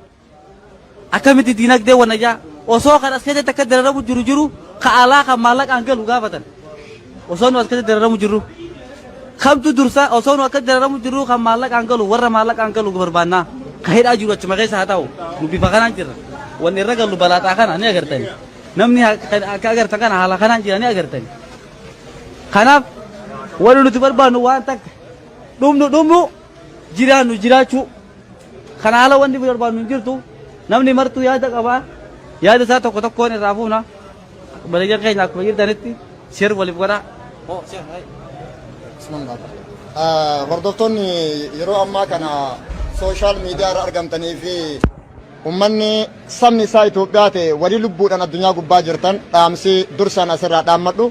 Akkamitti diinagdee wanayyaa osoo kan as keessatti akka dararamu jiru jiru ka alaa kan maallaqaan galu gaafatan. Osoo nu as keessatti dararamu jirru. Kamtu dursa osoo nu akka dararamu jirru kan maallaqaan galu warra maallaqaan galu barbaannaa. Ka hidhaa jiru achuma keessa haa ta'u. Nu bifa kanaan jirra. Wanni irra gallu balaaxaa kana ni agartani. Namni akka agartan kana haala kanaan jira ni agartani. Kanaaf wanni nuti barbaannu waan takka dhumnu dhumnu jiraannu jiraachuu. Kana haala wanni barbaannu hin jirtu. Namni martuu yaada qaba. Yaada isaa tokko tokkoon irraa fuuna. Obboleeyyan keenya akkuma jirtanitti share waliif godhaa. Oh, share, hai. Hordoftoonni yeroo ammaa kana social media irra argamtanii fi ummanni sabni isaa Itoophiyaa ta'e walii lubbuudhaan addunyaa gubbaa jirtan, dhaamsi dursaan asirraa dhaammadhu,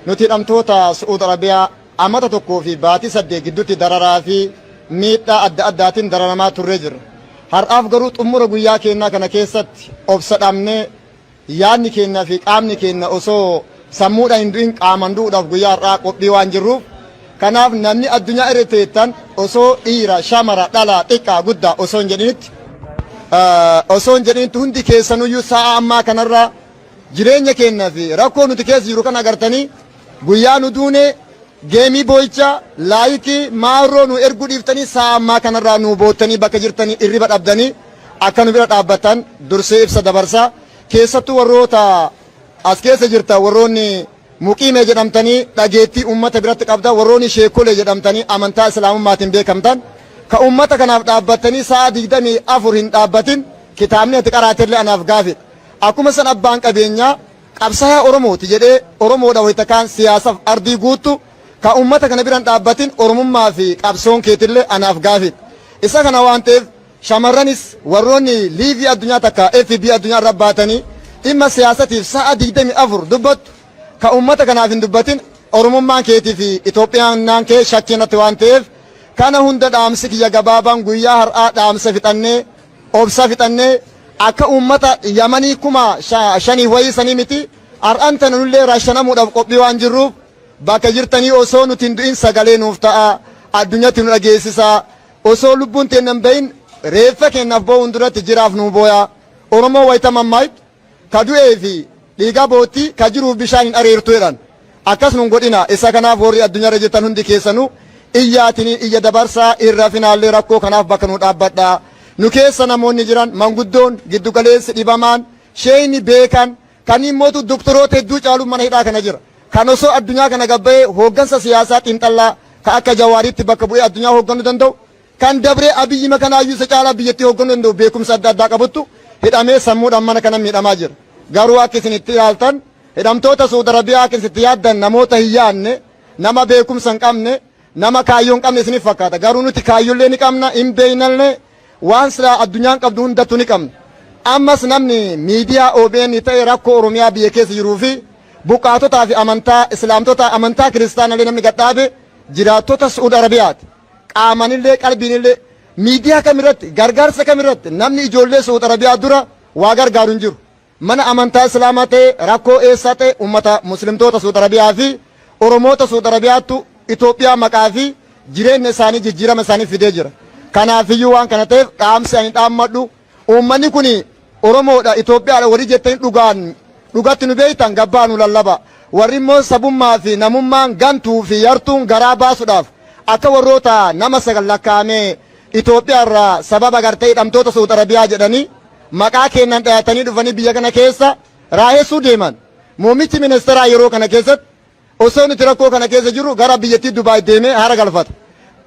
nuti hidhamtoota Su'uud Arabiyaa amata 1 fi baatii 8 gidduutti dararaa fi miidhaa adda addaatiin dararamaa turree jirra. Har'aaf garuu xumura guyyaa keenyaa kana keessatti obsa dhabnee, yaadni keenya fi qaamni keenya osoo sammuudhaan hin du'in qaamaan du'uudhaaf guyyaa har'aa qophii waan jirruuf, kanaaf namni addunyaa irra teettan osoo dhiira, shamara, dhalaa, xiqqaa, guddaa osoo hin jedhinitti hundi keessanuyyuu sa'a ammaa kanarraa jireenya keenya fi rakkoo nuti keessa jiru kana agartanii, guyyaa nu duune geemii boo'ichaa, like, maarroo nu erguu dhiiftanii, sa'a ammaa kanarraa nu boottanii, bakka jirtanii irriba dhabdanii akka nu bira dhaabbatan dursee ibsa dabarsaa. Keessattuu warroota as keessa jirta, warroonni muqiimee jedhamtanii dhageettii ummata biratti qabda, warroonni sheekolee jedhamtanii amantaa Islaamummaatiin beekamtan, ka ummata kanaaf dhaabbattanii sa'a 24 hin dhaabbatin, kitaabni ati qaraatellee anaaf gaafidha. Akkuma san abbaan qabeenyaa qabsaa'aa Oromooti jedhee Oromoodha wayita kaan siyaasaaf ardii guuttu, ka ummata kana biran dhaabbatin, Oromummaa fi qabsoon keetillee anaaf gaafidha. Isa kana waan ta'eef, shamarranis warroonni live addunyaa takka FB addunyaa irra baatanii dhimma siyaasatiif sa'a 24 dubbattu, ka ummata kanaaf hin dubbatin, Oromummaan keetii fi Itoophiyaan kee shakkii natti waan ta'eef, kana hunda dhaamsi kiyya gabaabaan guyyaa har'aa dhaamsa fixannee, obsa fixannee, akka ummata Yamanii 5,000 wayii sanii miti, har'aan tana nullee rashanamuudhaaf qophii waan jirruuf, bakka jirtanii osoo nuti hin du'in sagalee nuuf ta'a, addunyatti nu dhageessisaa. Osoo lubbuun teenya hin bahin reeffa keenyaaf bo'uun duratti jiraaf nuu booyaa. Oromoo wayita mammaayitu, ka du'ee fi dhiiga bootti, ka jiruuf bishaan hin areertu jedhan. Akkas nun godhina. Isa kanaaf warri addunyaarra jirtan hundi keessanuu iyyaatinii iyya dabarsaa, irra finaallee rakkoo kanaaf bakka nu dhaabbadha. Nu keessa namoonni jiran, manguddoon, giddugaleessi, dhibamaan, sheeyni beekan kan immootu doktoroota hedduu caalu mana hidhaa kana jira. Kan osoo addunyaa kana gabbayee hooggansa siyaasaa xiinxallaa ka akka Jawaariitti bakka bu'ee addunyaa hoogganuu danda'u, kan dabree Abiyyi makanaayyuu isa caalaa biyyattii hoogganuu danda'u, beekumsa adda addaa qabuttu hidhamee sammuudhaan mana kana miidhamaa jira. Garuu akka isin itti ilaaltan, hidhamtoota Saudi Arabiyaa akka isin itti yaaddan, namoota hin yaadne, nama beekumsa hin qabne, nama kaayyoo hin qabne isiniif fakkaata. Garuu nuti kaayyollee ni qabna, hin beeynallee, waan silaa addunyaan qabdu hundattuu ni qabna. Ammas namni miidiyaa OBN ta'e rakkoo Oromiyaa biyya keessa jiruu fi buqqaatotaa fi amantaa Islaamtota, amantaa Kiristaanallee namni gadhaabe jiraattota Su'uud Arabiyaati. Qaamanillee qalbiinillee miidiyaa kamirratti, gargaarsa kamirratti namni ijoollee Su'uud Arabiyaa dura waa gargaaru hin jiru. Mana amantaa Islaamaa ta'e, rakkoo eessaa ta'e, ummata Muslimtoota Su'uud Arabiyaa fi Oromoota Su'uud Arabiyaattu Itoophiyaa maqaa fi jireenya isaanii jijjiirama isaanii fidee jira. Kanaafiyyuu waan kana ta'eef, dhaamsi ani dhaammadhu, uummanni kun Oromoodha, Itoophiyaadha warri jettanii dhugaan dhugatti nu beektan, gabbaa nu lallaba. Warri immoo sabummaa fi namummaan gantuu fi yartuun garaa baasuudhaaf akka warroota nama sagal lakkaa'amee Itoophiyaa irraa sababa gartee hidhamtoota Su'uud Arabiyaa jedhanii maqaa kennan dhayatanii dhufanii biyya kana keessa raahessuu deeman. Muummichi ministeeraa yeroo kana keessatti osoo nuti rakkoo kana keessa jirru gara biyyattii Dubaay deemee hara galfata.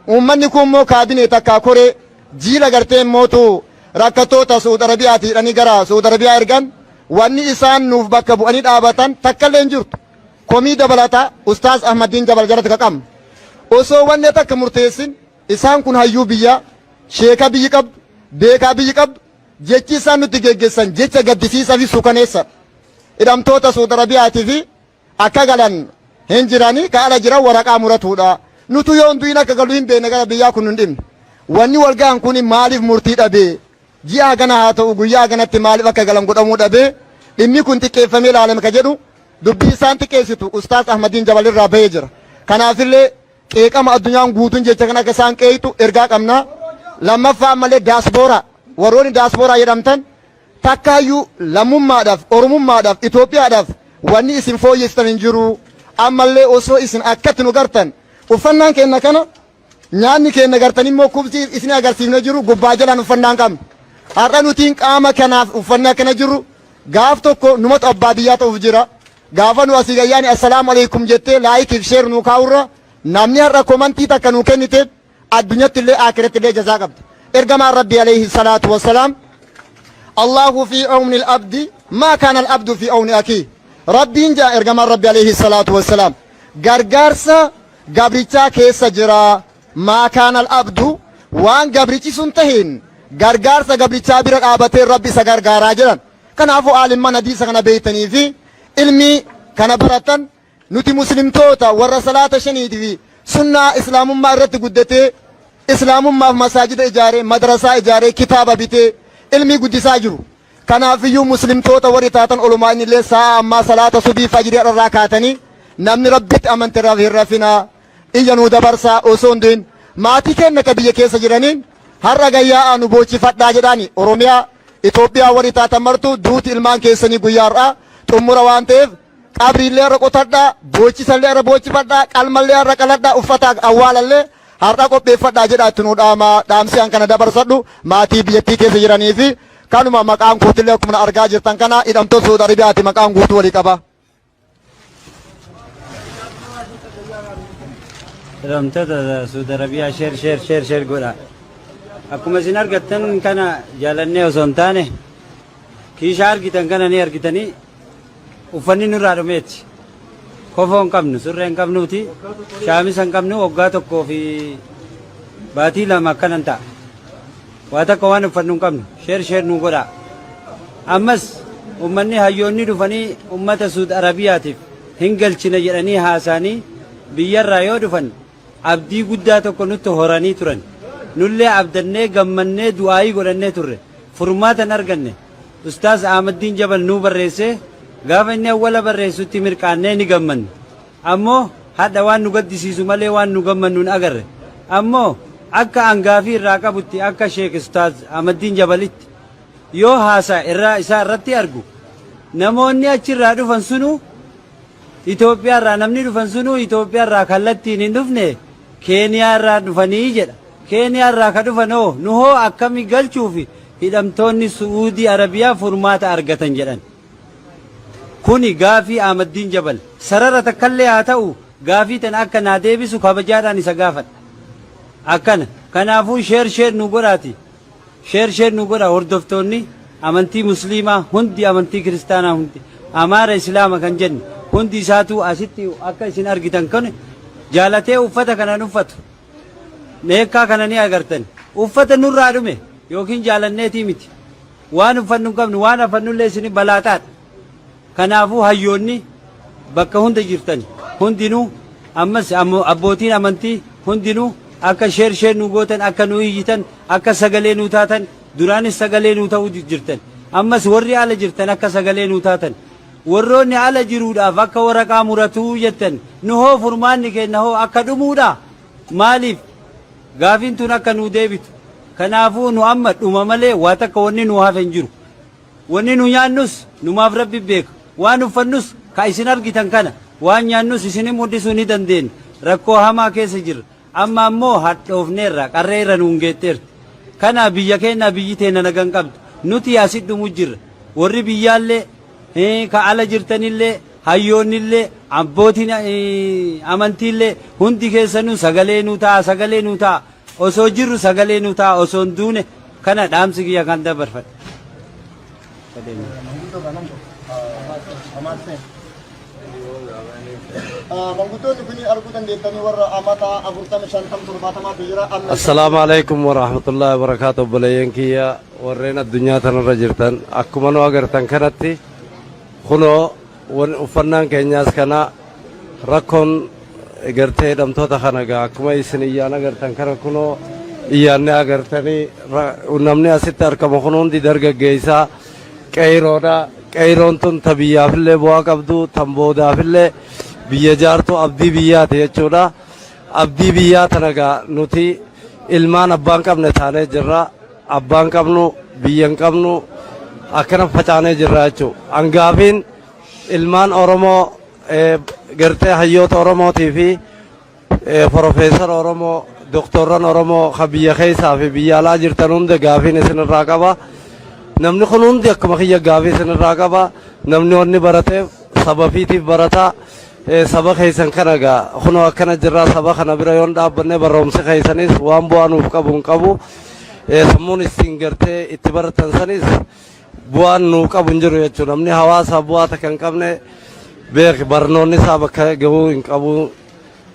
Uummanni kun immoo kaabinee takkaa koree jiila gartee mootu rakkattoota Su'uud Arabiyaati jedhanii gara Su'uud Arabiyaa ergan, wanni isaan nuuf bakka bu'anii dhaabatan takka illee hin jirtu. Komii dabalataa Ustaaz Ahmadiin Jabal jalatti ka qabnu. Osoo wanni takka murteessin, isaan kun hayyuu biyyaa, sheeka biyyi qabdu, beekaa biyyi qabdu, jechi isaan nutti geggeessan jecha gaddisiisaa fi suukaneessa. Hidhamtoota Su'uud Arabiyaatii fi akka galan hin jirani, ka ala jiran waraqaa muratuudha. Nutu yoo hin akka galu hin beekne, gara biyyaa kun hin dhimne. Wanni wal gahan kun maaliif murtii dhabee? Ji'a gana haa ta'u, guyyaa ganatti maaliif akka galan godhamuu dhabee? Dhimmi kun xiqqeeffamee ilaalame ka jedhu dubbii isaan xiqqeessitu Ustaaz Ahmadiin Jabal irraa bahee jira. Kanaafillee qeeqama addunyaan guutuun jecha kan akka isaan qeeyxu ergaa qabna. Lammaffaa ammallee daaspooraa, warroonni daaspooraa jedhamtan, takkaayyuu lammummaadhaaf, Oromummaadhaaf, Itoophiyaadhaaf wanni isin fooyyessitan hin jiru. Ammallee osoo isin akkatti nu gartan Uffannaan keenna kana nyaanni keenna gartanii immoo kubsii isin agarsiifne jiru gubbaa jalaan uffannaan qabnu. Har'a nutiin qaama kanaaf uffanni akkana jirru gaaf tokko numatu abbaa biyyaa ta'uuf jira. Gaafa nu asii gayyaani assalaamu alaikum jettee like fi share nuu kaa'urra namni har'a komantii takka nuu kennite addunyatti illee aakiratti illee jazaa qabdi. Ergamaan Rabbii alayhi salaatu wassalaam Allahu fi awni al-abdi maa kaana al-abdu fi awni akii. Rabbiin jaa ergamaan Rabbii alayhi salaatu wassalaam gargaarsa gabrichaa keessa jira. Maa kaana al-abdu waan gabrichi sun tahin gargaarsa gabrichaa bira dhaabatee Rabbi isa gargaaraa jedhan. Kanaafuu aalimman hadiisa kana beektanii fi ilmii kana baratan nuti muslimtoota warra salaata shaniitii fi sunnaa islaamummaa irratti guddatee islaamummaaf masaajida ijaaree madrasaa ijaaree kitaaba bitee ilmii guddisaa jiru. Kanaafiyyuu muslimtoota warri taatan olumaa inni illee sa'a ammaa salaata subii fajrii irraa kaatanii namni rabbitti amante hin rafinaa iyya nuu dabarsaa osoo hin du'in maatii keenya ka biyya keessa jiraniin har'a gayyaa'aa nu boochifadhaa jedhaani Oromiyaa Itoophiyaa warri taatan martuu duuti ilmaan keessanii guyyaa har'aa xummura waan ta'eef qabriillee har'a qotadhaa, boochisallee har'a boochifadhaa, qalmallee har'a qaladhaa, uffata awwaalallee har'a qopheeffadhaa jedhaa itti nuu dhaamaa dhaamsi an kana dabarsadhu maatii biyyattii keessa jiranii fi kanuma maqaan kootillee akkuma argaa jirtan kana hidhamtoota Saudi Arabiyaati maqaan guutuu walii qaba. Hidhamtoota Suudi Arabiyaa share share share share godha. Akkuma isin argattan kana jaalannee osoo hin taane kiishaa argitan kana ni argitanii uffanni nurraa dhumeeti. Kofoo hin qabnu, surree hin qabnuuti, shaamisa hin qabnu waggaa tokkoo fi baatii 2 akkanan ta'a. Waa takka waan uffannu hin qabnu. Share share nu godhaa. Ammas ummanni hayyoonni dhufanii ummata Suud Arabiyaatiif hin galchina jedhanii haasaanii biyyarraa yoo dhufan abdii guddaa tokko nutti horanii turan. Nullee abdannee gammannee du'aayii godhannee turre. Furmaata hin arganne. Ustaaz Ahmaddiin Jabal nuu barreessee gaafa inni awwala barreessutti mirqaannee ni gammanne. Ammoo hadha waan nu gaddisiisu malee waan nu gammannu hin agarre. Ammoo akka an gaafii irraa qabutti akka Sheek Ustaaz Ahmaddiin Jabalitti yoo haasaa irraa isaa irratti argu namoonni achirraa dhufan sunuu Itoophiyaa irraa namni dhufan sunuu Itoophiyaa irraa kallattiin hin dhufne Keeniyaa irraa dhufanii jedha. Keeniyaa irraa ka dhufan hoo nu hoo akkami galchuufi hidhamtoonni Su'uudii Arabiyaa furmaata argatan jedhan. Kuni gaafii Ahmaddiin Jabal. Sarara takkallee haa ta'u gaafii tana akka naa deebisu kabajaadhaan isa gaafadha. Akkana. Kanaafuu share share nu godhaati. Share share nu godha hordoftoonni amantii musliimaa hundi amantii kiristaanaa hundi Amaara Islaama kan jenne hundi isaatuu asitti akka isin argitan kun jaalatee uffata kana hin uffatu. Meekkaa kana ni agartan. Uffata nurraa dhume yookiin jaalanneetii miti. Waan uffannu hin qabnu, waan afannullee isin balaaxaadha. Kanaafuu hayyoonni bakka hunda jirtan hundinuu ammas abbootiin amantii hundinuu akka share share nu gootan, akka nu iyyitan, akka sagalee nu taatan, duraanis sagalee nu ta'uu jirtan. Ammas warri ala jirtan akka sagalee nu taatan. Warroonni ala jiruudhaaf akka waraqaa muratuu jettan nu hoo furmaanni keenna hoo akka dhumuudha? Maaliif? Gaafiin tun akka nuu deebitu. Kanaafuu nu amma dhuma malee waa takka wanni nuu hafe hin jiru. Wanni nu nyaannus numaaf Rabbi beeka. Waan uffannus ka isin argitan kana. Waan nyaannus isinin mudhisuu ni dandeenna. Rakkoo hamaa keessa jirra. Amma ammoo hadhoofneerra, qarree irra nuun geetteerti. Kana biyya keennaa biyyi teenna naga hin qabdu. Nuti asit dhumu jirra. Warri biyyaallee, ka ala jirtanillee, hayyoonnillee, abbootiin amantiillee hundi keessanuu sagalee nuu ta'a, sagalee nuu ta'a. Osoo jirru sagalee nuu ta'a, osoo hin duune kana dhaamsi kiyya kan dabarfadha. Manguddoonni kun arguu dandeettanii warra amata 40, 50, 70 jira. Amma Assalaamu alaikum warahmatullahi wabarakaatu obboleeyyan kiyya warreen addunyaa tanarra jirtan akkuma nu agartan kanatti kunoo wan uffannaan keenyaas kana rakkoon gartee hidhamtoota kana gaa akkuma isin iyyaan agartan kana kunoo iyyaanne agartanii namni asitti argamu kun hundi dargaggeessaa qeeyroodha. Qeeyroon tun ta biyyaafillee bu'aa qabdu tan boodaafillee biyya jaartu abdii biyyaati jechuudha. Abdii biyyaa tana gaa nuti ilmaan abbaan qabne taanee jirra. Abbaan qabnu biyya hin qabnu akkana facaanee jirra jechuudha. Angaafiin ilmaan Oromoo gartee hayyoota Oromootii fi Profeesara Oromoo, doktorran Oromoo ka biyya keessaa fi biyya alaa jirtan hunda gaafiin isinirraa qaba. Namni kun hundi akkuma kiyya gaafii isinirraa qaba. Namni wanni barateef saba fiitiif barataa. Saba keessan kana gaa kunoo akkana jirraa saba kana bira yoon dhaabbanne barroomsi keessanis waan bu'aa nuuf qabu hin qabu. Sammuun isin gartee itti baratan sanis bu'aan nuu qabu hin jiru jechuudha. Namni hawaasaaf bu'aa takka hin qabne beek barnoonni isaa bakka gahuu hin qabu.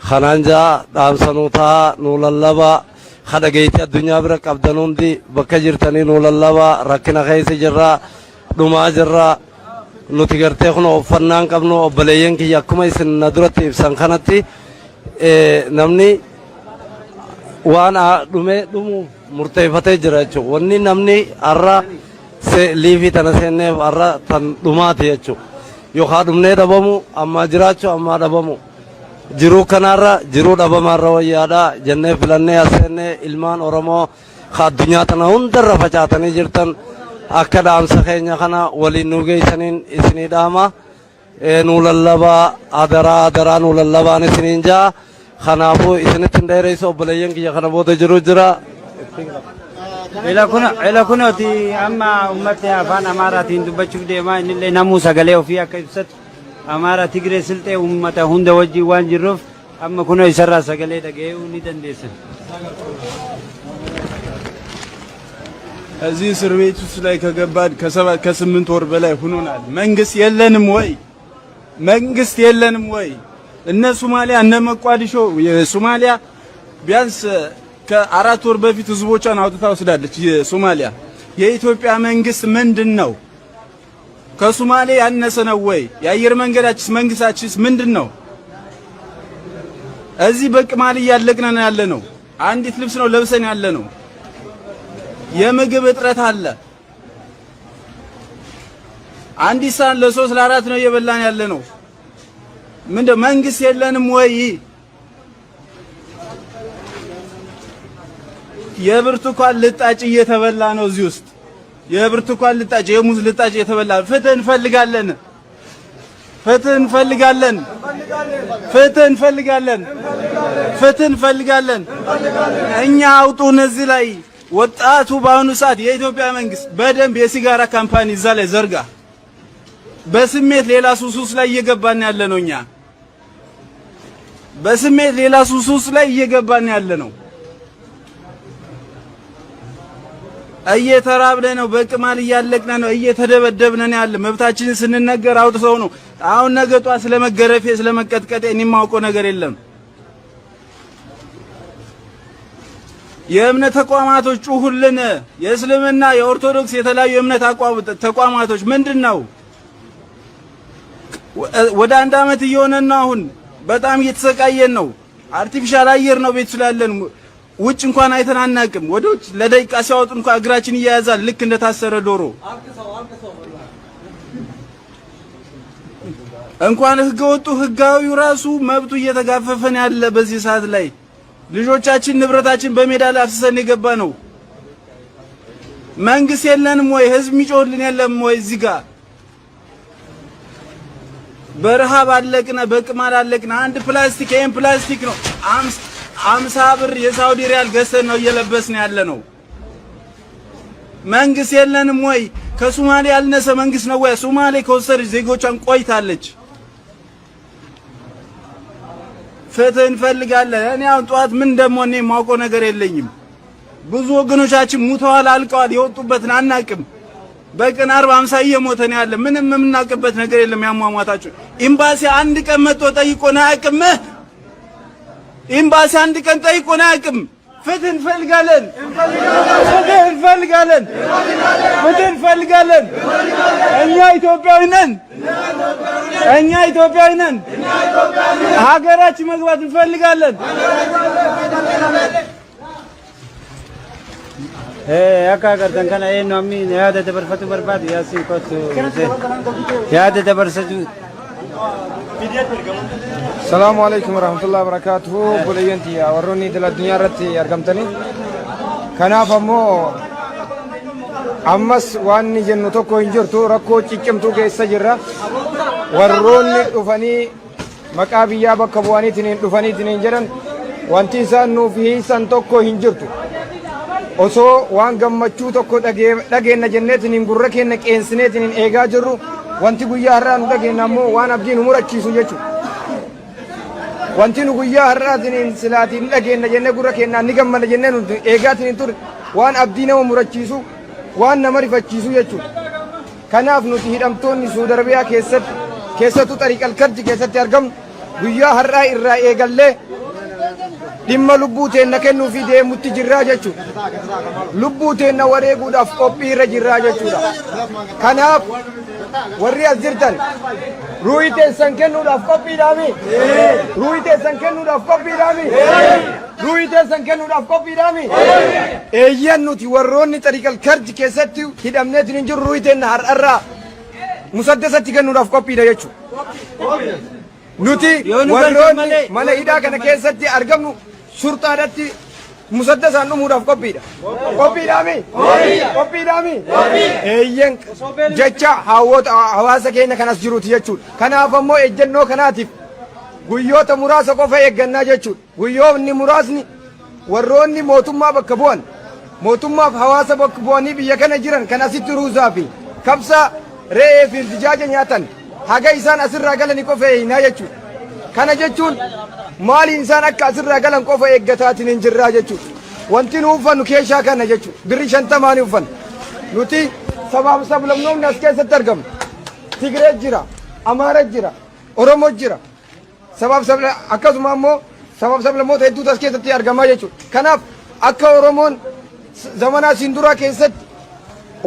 Kanaan jaa dhaamsa nuu ta'a nuu lallabaa ka dhageettii addunyaa bira qabdan hundi bakka jirtanii nuu lallabaa rakkina keessa jirraa dhumaa jirraa nuti gartee kun uffannaan qabnu obboleeyyan kiyya akkuma isin na duratti ibsan kanatti namni waan dhumee dhumu murteeffatee jira jechuudha. Wanni namni har'a liifii tana seenneef har'a tan dhumaati jechuudha. Yookaan dhumnee dhabamu ammaa jiraachuu ammaa dhabamu. Jiruu kanaarra jiruu dhabamaarra wayyaadha jennee filannee as seennee ilmaan Oromoo ka addunyaa tana hundarra facaatanii jirtan akka dhaamsa keenya kana waliin nuu geessaniin isinii dhaama. Nuu lallabaa adaraa adaraa nuu lallabaan isiniin jaa. Kanaafuu isinitti hin dheeressu obboleeyyan kiyya kana booda jiru jira. Ila kunooti amma uummatni afaan Amaaraatiin dubbachuuf deemaa innillee namuu sagalee ofii akka ibsatu Amaara Tigree Silxee uummata hunda wajjin waan jirruuf amma kunoo isarraa sagalee dhaga'uu ni dandeessan. እዚህ እስር ቤት ውስጥ ላይ ከገባን ከሰባት ከስምንት ወር በላይ ሆኖናል። መንግስት የለንም ወይ? መንግስት የለንም ወይ? እነ ሶማሊያ እነ መቋዲሾ የሶማሊያ ቢያንስ ከአራት ወር በፊት ህዝቦቿን አውጥታ ወስዳለች። የሶማሊያ የኢትዮጵያ መንግስት ምንድን ነው? ከሶማሌ ያነሰ ነው ወይ? የአየር መንገዳችንስ መንግስታችንስ ምንድን ነው? እዚህ በቅማል እያለቅን ነው ያለ ነው። አንዲት ልብስ ነው ለብሰን ያለ ነው። የምግብ እጥረት አለ። አንዲት ሳህን ለሶስት ለአራት ነው እየበላን ያለ ነው። ምንድን መንግስት የለንም ወይ? የብርቱካን ልጣጭ እየተበላ ነው እዚህ ውስጥ የብርቱካን ልጣጭ፣ የሙዝ ልጣጭ እየተበላ። ፍትህ እንፈልጋለን። ፍትህ እንፈልጋለን። ፍትህ እንፈልጋለን። ፍትህ እንፈልጋለን። እኛ አውጡን እዚህ ላይ ወጣቱ በአሁኑ ሰዓት የኢትዮጵያ መንግስት በደንብ የሲጋራ company እዛ ላይ ዘርጋ። በስሜት ሌላ ሱስ ላይ እየገባን ያለ ነው። እኛ በስሜት ሌላ ሱስ ላይ እየገባን ያለ ነው። እየተራብን ነው። በቅማል እያለቅን ነው። እየተደበደብን ነው ያለ። መብታችንን ስንነገር አውጥተው ነው። አሁን ነገ ጧት ስለመገረፌ ስለመቀጥቀጤ እኔ የማውቀው ነገር የለም። የእምነት ተቋማቶች ጩሁልን። የእስልምና የኦርቶዶክስ የተለያዩ የእምነት ተቋማቶች ምንድን ነው? ወደ አንድ አመት እየሆነን ነው። አሁን በጣም እየተሰቃየን ነው። Artificial አየር ነው ቤት ስላለን ውጭ እንኳን አይተን አናውቅም። ወደ ውጭ ለደቂቃ ሲያወጡ እንኳን እግራችን እያያዛል ልክ እንደታሰረ ዶሮ። እንኳን ህገ ወጡ ህጋዊው ራሱ መብቱ እየተጋፈፈን ያለ በዚህ ሰዓት ላይ ልጆቻችን ንብረታችን በሜዳ ላይ አፍስሰን የገባ ነው። መንግስት የለንም ወይ? ህዝብ የሚጮህልን የለም ወይ? እዚህ ጋር በረሃብ አለቅነ፣ በቅማል አለቅነ። አንድ ፕላስቲክ ይሄን ፕላስቲክ ነው 50 ብር የሳውዲ ሪያል ገዝተን ነው እየለበስን ያለ ነው። መንግስት የለንም ወይ? ከሶማሌ ያልነሰ መንግስት ነው ወይ? ሶማሌ ከወሰደች ዜጎቿን ቆይታለች። ፍትህ እንፈልጋለን። እኔ አሁን ጠዋት ምን እንደምሆን እኔ የማውቀው ነገር የለኝም። ብዙ ወገኖቻችን ሙተዋል፣ አልቀዋል። የወጡበትን አናቅም። በቀን 40 50 እየሞተ ነው ያለ። ምንም የምናውቅበት ነገር የለም። ያሟሟታቸው ኤምባሲ አንድ ቀን መጥቶ ጠይቆን አያውቅም። ኤምባሲ አንድ ቀን ጠይቆን አያውቅም። ፍትህ እንፈልጋለን። ፍትህ እንፈልጋለን። ፍትህ እንፈልጋለን። እኛ ኢትዮጵያዊ ነን። እኛ ኢትዮጵያዊ ነን። ሀገራችን መግባት እንፈልጋለን። Akka agartan kana eenyu ammi yaada dabarfatu barbaadu yaasiin kottu yaada dabarsatu. Salaamu alaikum warahmatullahi wabarakatuhu. Obboleeyyan tiyya warroonni idil addunyaa irratti argamtanii. Kanaaf ammoo ammas waan inni jennu tokko hin jirtu rakkoo ciccimtuu keessa jirra. Warroonni dhufanii maqaa biyyaa bakka bu'aniitiin hin dhufaniitiin hin jedhan Wanti isaan nuuf hiisan tokko hin jirtu. Osoo waan gammachuu tokko dhageenna jenneetiniin gurra keenya qeensineetiniin eegaa jirru, wanti guyyaa har'aa nu dhageenna ammoo waan abdii nu murachiisu jechuudha. Wanti nu guyyaa har'aatiniin silaatiin dhageenna jennee gurra keenyaan ni gammada jennee nuti eegaatiniin turre waan abdii nama murachiisu, waan nama rifachiisu jechuudha. Kanaaf nuti hidhamtoonni Suudi Arabiyaa keessatti, keessattuu Xariiq Alkarji keessatti argamnu, guyyaa har'aa irraa eegallee dhimma lubbuu teenna kennuufi deemutti jirraa jechuudha. Lubbuu teenna wareeguudhaaf qophii irra jirraa jechuudha. Kanaaf warri as jirtan ruuhii teessan kennuudhaaf qophiidhaami? Ruuhii teessan kennuudhaaf qophiidhaami? Ruuhii teessan kennuudhaaf qophiidhaami? Eeyyan, nuti warroonni Xariiq Alkarji keessatti hidhamneetiin hin jirru ruuhii teenna har'arraa musaddasatti kennuudhaaf qophiidha jechuudha. Nuti Yoo nu galchan warroonni malee, mana hidhaa kana keessatti argamnu shurxaadhatti musaddasaan dhumuudhaaf qophiidha. Qophiidhaami? Qophiidhaami? Eeyyen, jecha hawaasa keenya kanas jiruuti jechuudha. Kanaaf ammoo ejjennoo kanaatiif guyyoota muraasa qofa eeggannaa jechuudha. Guyyoonni muraasni warroonni mootummaa bakka bu'an, mootummaaf hawaasa bakka bu'anii biyya kana jiran kan asitti ruuzaa fi kabsa, re'ee fi dijaaja nyaatan haga isaan asirraa galanii qofa eeynaa jechuudha. Kana jechuun maaliin isaan akka asirraa galan qofa eeggataatiin hin jirraa jechuudha. Wanti nu uffannu keeshaa kana jechuudha. Birri 50nii uffanna. Nuti sabaaf sablamnoonni as keessatti argamnu. Tigree jira, Amaara jira, Oromoo jira. Sabaaf sabla akkasuma ammoo sabaaf sablammoota hedduutu as keessatti argamaa jechuudha. Kanaaf akka Oromoon zamanaa siin duraa keessatti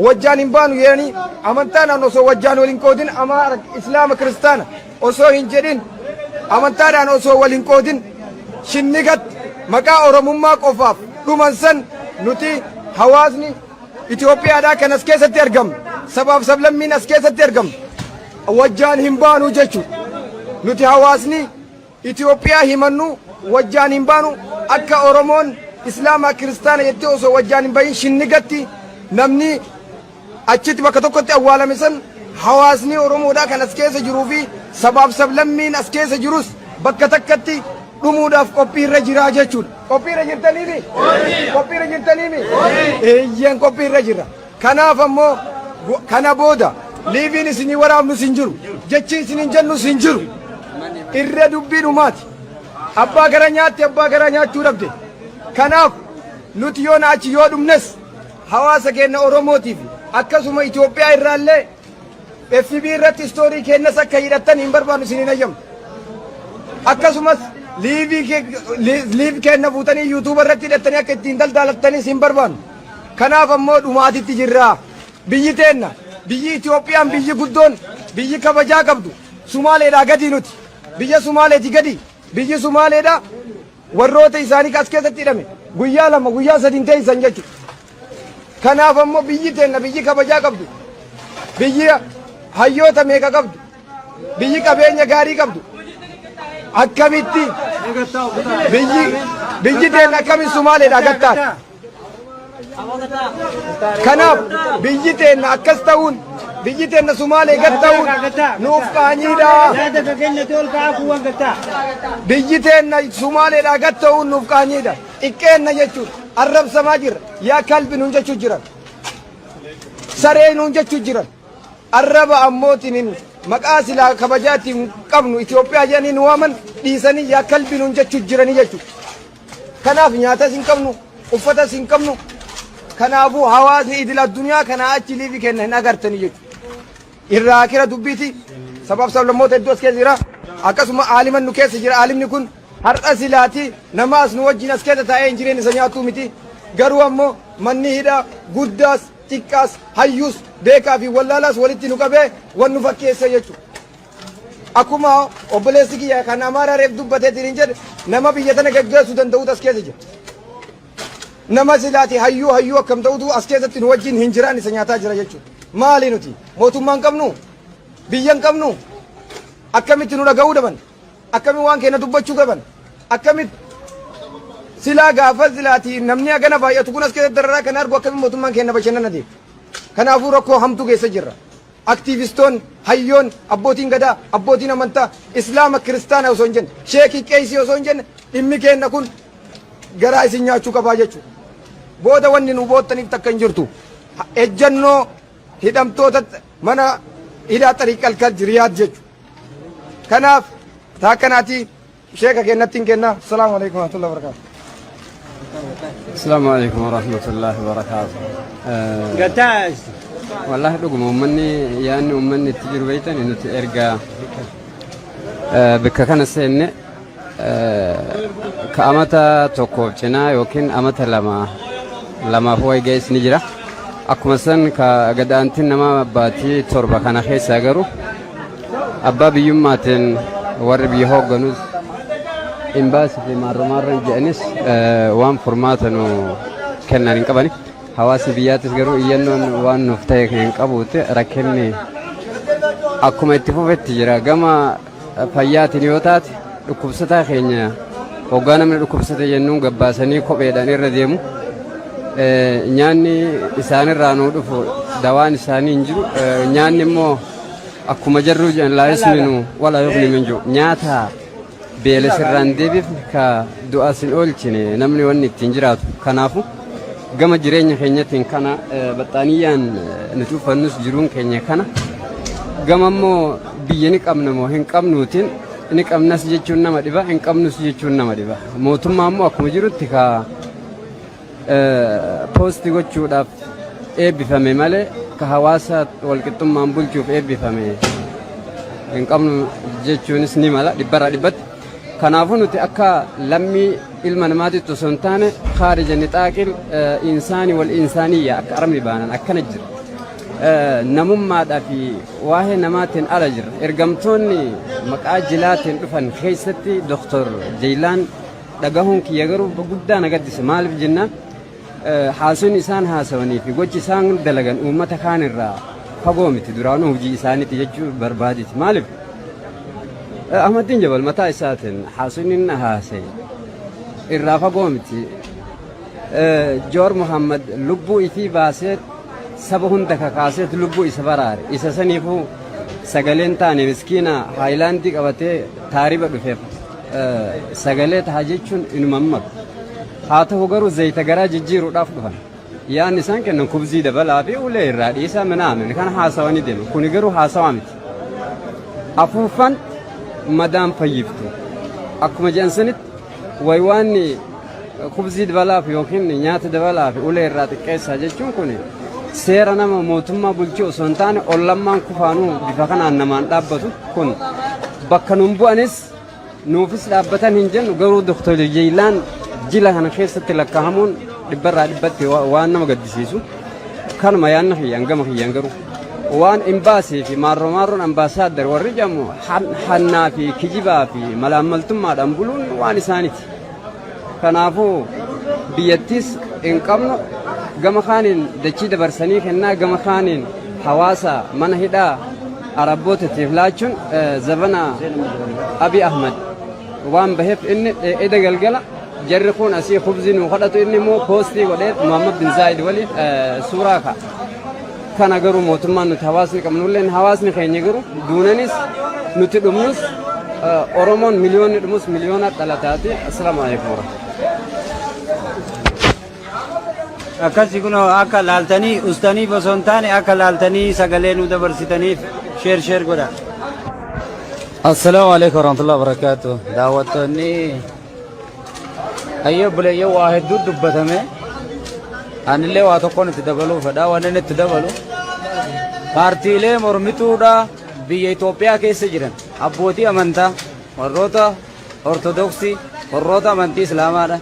wajjaan hin baanu jedhanii amantaadhaan osoo wajjaan wal hin qoodin, Amaara, Islaama, Kiristaana osoo hin jedhin, amantaadhaan osoo wal hin qoodin shinnigatti maqaa Oromummaa qofaaf dhuman san, nuti hawaasni Itoophiyaadhaa kan as keessatti argamnu, sabaaf sablammiin as keessatti argamnu wajjaan hin baanu jechuudha. Nuti hawaasni Itoophiyaa himannu wajjaan hin baanu. Akka Oromoon Islaamaa Kiristaana jettee osoo wajjaan hin bahin shinnigatti namni achitti bakka tokkotti awwaalame san, hawaasni Oromoodhaa kan as keessa jiruu fi sabaaf sablammiin as keessa jirus bakka takkatti dhumuudhaaf qophiirra jiraa jechuudha. Qophiirra jirtaniimi? Qophiirra jirtaniimi? Eeyyeen, qophiirra jirra. Kanaaf ammoo kana booda liveiin isinii waraabnus hin jiru. Jechi isiniin jennus hin jiru. Irra dubbii dhumaati. Abbaa gara nyaatti abbaa gara nyaachuu dhabde. Kanaaf nuti yoona achi yoo dhumnes hawaasa keenya Oromootiif akkasuma Itoophiyaa irraallee FB irratti story keenyas akka hidhattan hin barbaannu, isin hin hayyamnu. Akkasumas live keenya fuutanii YouTube irratti hidhattanii akka ittiin daldaalattanis hin barbaannu. Kanaaf ammoo dhumaatitti jirra. Biyyi teenna, biyyi Itoophiyaan, biyyi guddoon, biyyi kabajaa qabdu Sumaaleedhaa gadi nuti. Biyya Sumaaleeti gadi. Biyyi Sumaaleedhaa warroota isaanii as keessatti hidhame guyyaa 2, guyyaa 3 hin teessan jechuudha. Kanaaf ammoo biyyi teenna, biyyi kabajaa qabdu, biyyi hayyoota meeqa qabdu, biyyi qabeenya gaarii qabdu, akkamitti biyyi teenna akkamiin Sumaaleedhaa gattaati? Kanaaf biyyi teenna akkas ta'uun, biyyi teenna Sumaalee gad ta'uun nuuf qaanyiidha. Biyyi teenna Sumaaleedhaa gad ta'uun nuuf qaanyiidha. Xiqqeenna jechuudha. Arrabsamaa jirra. Yaa kalbi nuun jechuu jiran. Saree nuun jechuu jiran. Arraba ammootiin maqaa silaa kabajaa ittiin qabnu Itoophiyaa jedhanii nu waaman dhiisanii yaa kalbi nuun jechuu jiranii jechuudha. Kanaaf nyaatas hin qabnu, uffatas hin qabnu. Kanaafuu hawaasni idil addunyaa kanaa achi live kenna hin agartanii jechuudha. Irraa kira dubbiiti. Sabaaf sablammoota hedduu as keessa jira. Akkasuma aaliman nu keessa jira. Aalimni kun har'a silaati nama as nu wajjin as keessa taa'ee hin jireenya isa nyaatuu miti. Garuu ammoo manni hidhaa guddaas xiqqaas, hayyuus beekaa fi wallaalaas walitti nu qabee wan nu fakkeessa jechuudha. Akkuma obboleessi kiyya kan Amaaraa reef dubbateetiin hin jedhe, nama biyya tana gaggeessuu danda'utu as keessa jira. Nama silaati hayyuu hayyuu akkam ta'utu as keessatti nu wajjin hin jiraan isa nyaataa jira jechuudha. Maali nuti? Mootummaa hin qabnu? Biyya hin qabnu? Akkamitti nu dhaga'uu dhaban? Akkamitti waan keenya dubbachuu qaban? Akkamitti silaa gaafa silaati namni hagana baay'atu kun as keessatti dararaa kan argu, akkamitti mootummaan keenya bashannana deema? Kanaafuu rakkoo hamtuu keessa jirra. Aktiivistoonni, hayyoon, abbootiin gadaa, abbootiin amantaa, Islaama, Kiristaana osoo hin jenne, sheekii, qeesii osoo hin jenne, dhimmi keenya kun garaa isin nyaachuu qabaa jechuudha. Booda wanni nu boottaniif takka hin jirtu. Ejjannoo hidhamtoota mana hidhaa Xariiq Alkarj Riyaad jechuudha. Kanaaf taakkanaati sheeka kennatti hin kenna. Assalaamu alaikum warahmatullahi wabarakatuh. Asalaamu alaikum warahmatullahi wabarakaatu. Gataa Wallahi dhuguma uummanni yaadni uummanni itti jiru beektan nuti erga bakka kana seenne ka amata tokkoof cinaa yookiin amata lama lamaaf wayi ga'es ni jira. Akkuma san ka gadaantiin nama baatii 7 kana keessaa garuu abbaa biyyummaatiin warri biyya hoogganus imbaasii fi maarro maarro jedhanis waan furmaata nu kennan hin qabani. Hawaasni biyyaattis garuu iyyannoon waan nuuf ta'e hin qabuuti rakkinni akkuma itti fufetti jira. Gama fayyaatiin yoo taate dhukkubsataa keenya hoggaa namni dhukkubsate jennuun gabbaasanii kopheedhaan irra deemu. Nyaanni isaanirraa nuu dhufu dawaan isaanii hin jiru. Nyaanni immoo akkuma jarruu jedhan laa yusminu walaa yughni min jiru. Nyaata beela sirraan deebifne ka du'aa sin oolchine namni wanni ittiin jiraatu. Kanaafu gama jireenya keenyatiin kana baxxaaniyyaan nuti uffannus jiruun keenya kana gama immoo biyya ni qabna moo hin qabnuutiin ni qabnas jechuun nama dhiba hin qabnus jechuun nama dhiba. Mootummaa immoo akkuma jirutti ka poosti gochuudhaaf eebbifame malee ka hawaasa walqixxummaan bulchuuf eebbifame hin qabnu jechuunis ni mala dhibbarraa dhibbatti. Kanaafuu nuti akka lammii ilma namaatitti osoo hin taane khaarija nixaaqil insaanii wal insaaniyya akka arabni baanan akkana jira. Namummaadhaa fi waa'ee namaatiin ala jira. Ergamtoonni maqaa jilaatiin dhufan keessatti Dr. Jeeyilaan dhagahuun kiyya garuu guddaa na gaddise. Maaliif jennaan haasonni isaan haasawanii fi gochi isaan dalagan uummata kaan irraa fagoo miti duraanuu hojii isaaniiti jechuu barbaaditi. Maaliif Ahmaddiin Jabal mataa isaatiin haasonni inni haasa'e irraa fagoo miti. Joor Muhammad lubbuu ifii baasee saba hunda kakaaseet lubbuu isa baraare. Isa saniifuu sagaleen taane miskiina haayilaandii qabatee taariba dhufeef sagalee taha jechuun inuma hin malu. Haa ta'u garuu zayita garaa jijjiiruudhaaf dhufan. Yaanni isaan kennan kubzii dabalaa fi ulee irraa dhiisaa minaamin kana haasawanii deeman. Kuni garuu haasawaa miti. Afuuffaan madaan fayyiftu. Akkuma jedhan sanitti waywaanni kubzii dabalaaf yookiin nyaata dabalaaf ulee irraa xiqqeessaa jechuun kun seera nama mootummaa bulchuu osoo hin taane ollammaan kufaanuu bifa kanaan namaan dhaabbatu kun bakka nun bu'anis nuufis dhaabbatan hin jennu garuu Dr. Jeeyilaan jila kana keessatti lakkaa'amuun dhibbarraa dhibbatti waan nama gaddisiisu kanuma yaanna kiyyaan gama kiyyaan garuu waan imbaasii fi maarroo maarroon ambaasaaddar warri jedhamu hannaa fi kijibaa fi malaammaltummaadhaan buluun waan isaaniiti. Kanaafuu biyyattiis hin qabnu gama kaaniin dachii dabarsanii kennaa gama kaaniin hawaasa mana hidhaa Arabbootaatiif laachuun zabana Abiy Ahmad waan baheef inni eda galgala jarri kun asii kubzii nuu kadhatu inni immoo poostii godhee Muhammad bin Zaayid waliin suuraa ka'a. Kana garuu mootummaan nuti hawaasni qabnulleen hawaasni keenya garuu duunanis nuti dhumnus Oromoon miliyoonni dhumus miliyoona dhalataati. Assalaamu alaikum warahmatullahi. Akkasi kun akka laaltanii ustaniif osoo hin taane akka laaltanii sagalee nu dabarsitaniif sheer sheer godha. Assalaamu alaikum warahmatullahi wabarakatuh. Daawwattoonni ayyee obboleeyyan waa hedduu dubbatame. Anillee waa tokkoon itti dabaluu fedha. Wanni inni itti dabalu paartiilee mormituudha biyya Itoophiyaa keessa jiran abbootii amantaa warroota Ortodoksii warroota amantii Islaamaadha.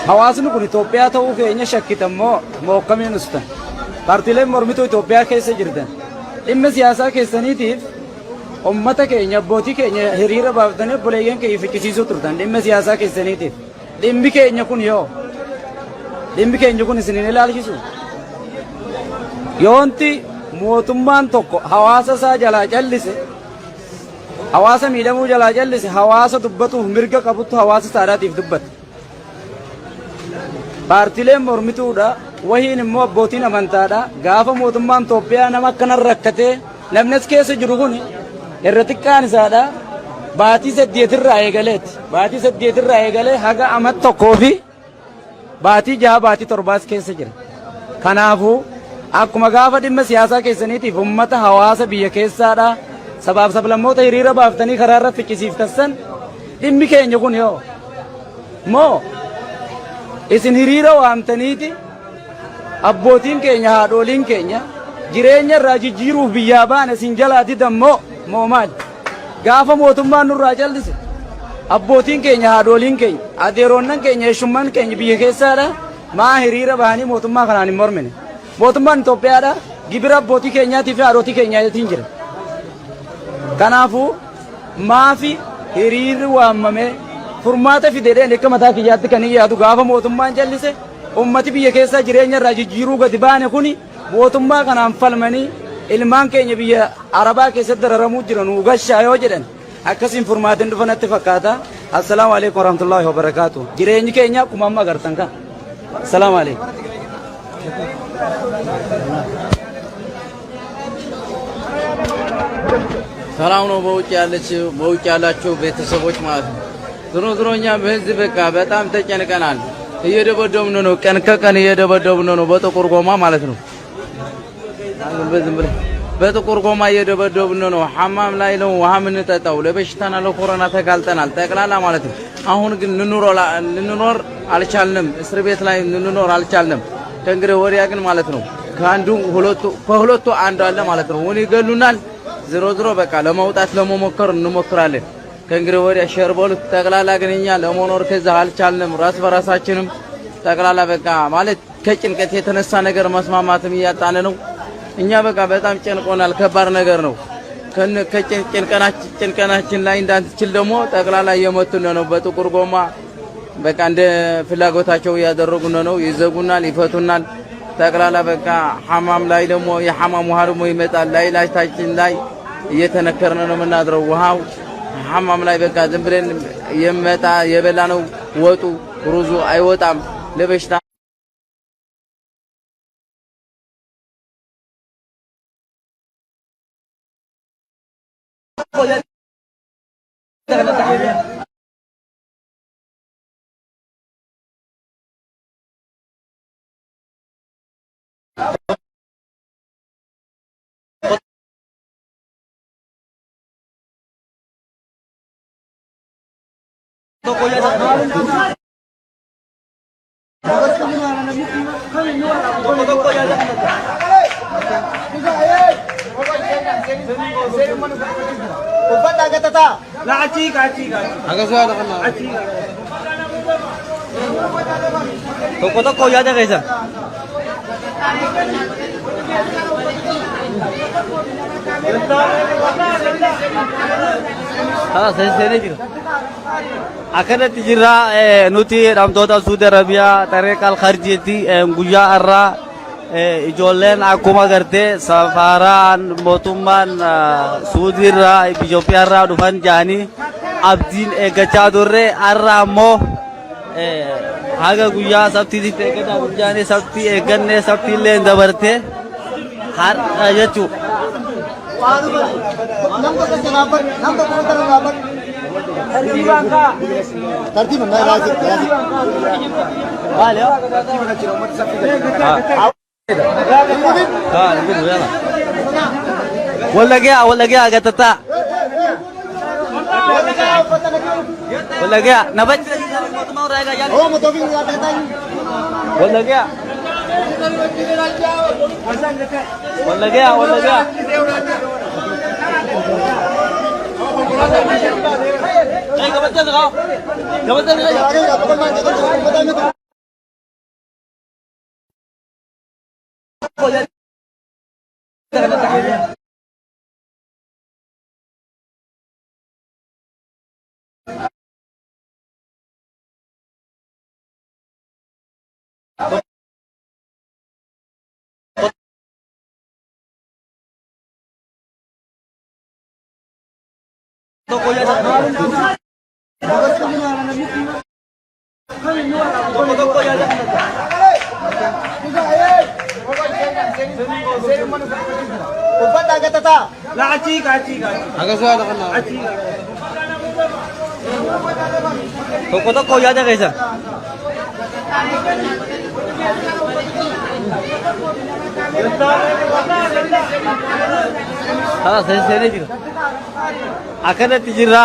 Hawaasni kun Itoophiyaa ta'uu keenya shakkitan moo moo akkamiin ustan? Paartiileen mormituu Itoophiyaa keessa jirtan dhimma siyaasaa keessaniitiif ummata keenya abbootii keenya hiriira baaftanii obboleeyyan keenya ficcisiisuu turtan dhimma siyaasaa keessaniitiif. Dhimmi keenya kun yoo dhimmi keenya kun isin hin ilaalchisu. Yoonti mootummaan tokko hawaasa isaa jalaa callise hawaasa miidhamuu jalaa callise hawaasa dubbatuuf mirga qabuttu hawaasa isaadhaatiif dubbata. Paartiileen mormituudha wahiin immoo abbootiin amantaadha gaafa mootummaan Itoophiyaa nama akkanan rakkatee namni as keessa jiru kun irra xiqqaan isaadha. Baatii saddeetirraa eegaleeti. Baatii saddeetirraa eegalee haga amat tokkoo fi baatii jaha baatii torbaas keessa jira. Kanaafuu akkuma gaafa dhimma siyaasaa keessaniitiif ummata hawaasa biyya keessaadha sabaaf sablammoota hiriira baaftanii karaa irra ficcisiiftan san dhimmi keenya kun yoo moo isin hiriira waamtaniiti abbootiin keenya haadhooliin keenya jireenya irraa jijjiiruuf biyyaa baane isin jalaa didan moo moo maali? Gaafa mootummaan nurraa callise abbootiin keenya haadhooliin keenya adeeroonnan keenya eessummaan keenya biyya keessaadha maa hiriira bahanii mootummaa kanaan hin mormine. Mootummaan Itoophiyaadha gibira abbootii keenyaatii fi haadhotii keenyaatiin jira. Kanaafuu maafi hiriirri waamamee furmaata fidedheen akka mataa kiyyaatti kan hin yaadu gaafa mootummaan callise ummati biyya keessaa jireenya irraa jijjiiruu gadi baane kuni mootummaa kanaan falmanii ilmaan keenya biyya Arabaa keessatti dararamuu jiran nu gashaa yoo jedhan akkasiin furmaatiin dhufa natti fakkaata. Assalaamu alaikum warahmatullahi wabarakaatu. Jireenyi keenya akkuma amma agartan kana. Assalaamu alaikum. ሰላም ነው። በውጭ ያለች በውጭ ያላችሁ ቤተሰቦች ማለት ነው። ዝሮ ዝሮ እኛ በህዝብ በቃ በጣም ተጨንቀናል። እየደበደብን ነው። ቀን ከቀን እየደበደብን ነው። በጥቁር ጎማ ማለት ነው። ዝም ብለህ በጥቁር ጎማ እየደበደብን ነው። ሐማም ላይ ነው ውሃ የምንጠጣው። ለበሽታና ለኮሮና ተጋልጠናል ጠቅላላ ማለት ነው። አሁን ግን ልንኖር አልቻልንም። እስር ቤት ላይ ልንኖር አልቻልንም። ከእንግዲህ ወዲያ ግን ማለት ነው ከአንዱ ሁለቱ ከሁለቱ አንዱ አለ ማለት ነው። ወይ ይገሉናል። ዝሮ ዝሮ በቃ ለመውጣት ለመሞከር እንሞክራለን። ከእንግዲህ ወዲያ share በሉት ጠቅላላ። ግን እኛ ለመኖር ከዛ አልቻልንም። ራስ በራሳችንም ጠቅላላ በቃ ማለት ከጭንቀት የተነሳ ነገር መስማማትም እያጣን ነው። እኛ በቃ በጣም ጨንቆናል። ከባድ ነገር ነው። ከጭንቀናችን ላይ እንዳንችል ደግሞ ጠቅላላ እየመቱን ነው። በጥቁር ጎማ በቃ እንደ ፍላጎታቸው እያደረጉን ነው። ይዘጉናል፣ ይፈቱናል። ጠቅላላ በቃ ሐማም ላይ ደግሞ የሐማም ውሃ ደግሞ ይመጣል። ላይ ላይታችን ላይ እየተነከርን ነው የምናድረው። ውሃው ሐማም ላይ በቃ ዝም ብለን የመጣ የበላ ነው ወጡ ሩዙ አይወጣም ለበሽታ Uffadhaa gatataa. Tokko tokko yaada keessan. Haa seenee jira. Akkanatti jirra nuti hidhamtoota Suudi Arabiyaa Xareeqa Alkharjiitti guyyaa har'aa ijoolleen akkuma gartee safaaraan mootummaan Suudiirraa Itoophiyaarraa dhufan jedhanii abdiin eeggachaa turre har'a ammoo haga guyyaa sabtiitti eeggataa jedhanii sabtii eeggannee sabtiillee dabarte har'a jechuudha. Nam tokko dhaabbadhu. Nam tokko fuuldura dhaabbadhu. Tartiiba naa raasii raasii. Maali? Haa, hin yala. Wallagyaa wallagyaa gatataa. Wallagyaa nabachi. Oo mootummaa gaatataa. Wallagyaa. Wallagyaa wallagyaa. Hey, kabajja gabacha. Uffadhaa gatataa. Tokko tokko yaada keessan. Haa seenee jira. Akkanatti jirra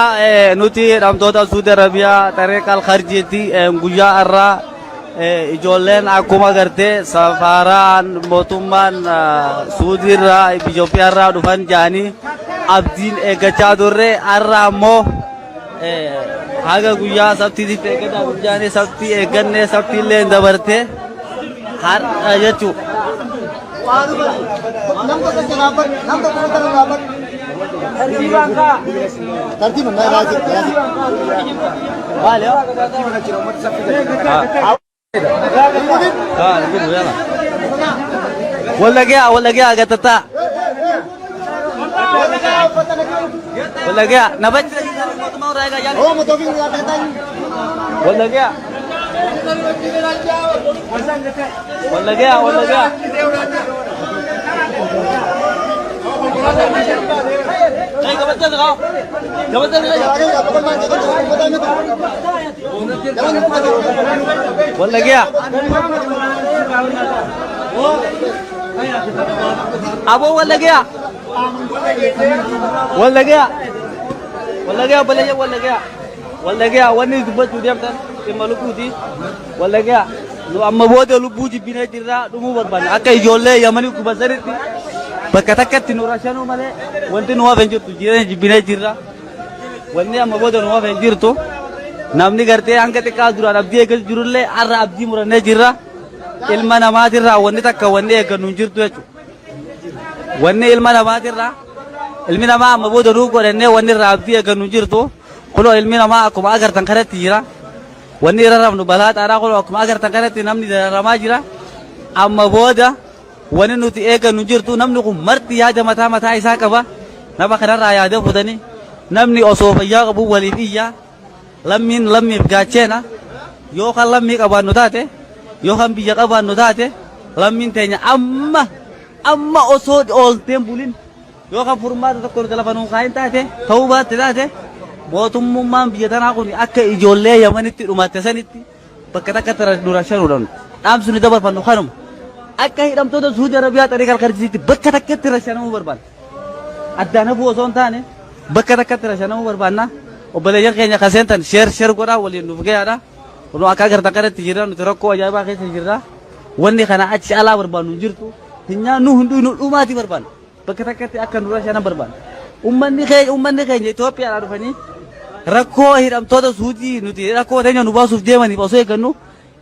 nuti hidhamtoota Suudi Arabiyaa Xareeqa Alkharjiitti guyyaa har'aa ijoolleen akkuma gartee safaaraan mootummaan Suudiirraa Itoophiyaarraa dhufan jedhanii abdiin eeggachaa turre har'a ammoo haga guyyaa sabtiitti eeggataa jedhanii sabtii eeggannee sabtiillee dabarte har'a jechuudha. Maali? Haa, gudu yala. Wallagyaa, wallagyaa gatata. Wallagyaa, nabachi. Wallagyaa. Wallagyaa, wallagyaa. Wallagyaa. Aboo wallagyaa. Wallagyaa. Wallagyaa obboleeyyan wallagyaa. Wallagyaa wanni dubbachuu deemtan dhimma lubbuuti. Wallagyaa nu amma booda lubbuu jibbinee jirraa dhumuu barbaanna. Akka ijoollee Yamanii guban sanitti bakka takkatti nu rashanuu malee wanti nu hafe hin jirtu jireenya jibbinee jirra. Wanni amma booda nu hafe hin jirtu. Namni gartee hanga xiqqaa duraan abdii eeggatu jirullee har'a abdii murannee jirra. Ilma namaatirraa wanni takka wanni eeggannu hin jirtu jechuudha. Wanni ilma namaatirraa ilmi namaa amma booda nuu godhannee wanni irraa abdii eeggannu hin jirtu. Kunoo ilmi namaa akkuma agartan kanatti jira. Wanni irra rafnu balaa xaaraa kunoo akkuma agartan kanatti namni dararamaa jira. Amma booda wanni nuti eeggannu hin jirtu namni kun marti yaada mataa mataa isaa qaba. Nama kanarraa yaada fuutanii namni osoo fayyaa qabu waliif iyya. Lammiin lammiif gaacheena. Yoo kan lammii qabaannu taate yoo kan biyya qabaannu taate lammiin teenya amma amma osoo oolteen bulin Yoo kan furmaata tokko nuti lafa nuun kaayin taate ta'uu baatte taate mootummummaan biyya tanaa kun akka ijoollee Yamanitti dhumatte sanitti bakka takkatti nu rashanuudha nuti. Dhaamsi nu dabarfannu kanuma. Akka hidhamtoota Suudi Arabiyaa xarii kalkarjisiitti bakka takkatti rashanamuu barbaanna. Addaan hafuu osoo hin taane bakka takkatti rashanamuu barbaanna. Obboleeyyan keenya kan seentan sheer sheer godhaa waliin nuuf gayaadha. Kunoo akka agartan kanatti jirra nuti rakkoo ajaa'ibaa keessa jirra. Wanni kana achi alaa barbaannu hin jirtu. Hin nyaannu hin dhuynu dhumaatii barbaanna. Bakka takkatti akka nurra shanan barbaanna. Ummanni keenya ummanni keenya Itoophiyaadhaa dhufanii rakkoo hidhamtoota suutii nuti rakkoo teenya nu baasuuf deemaniif osoo eeggannu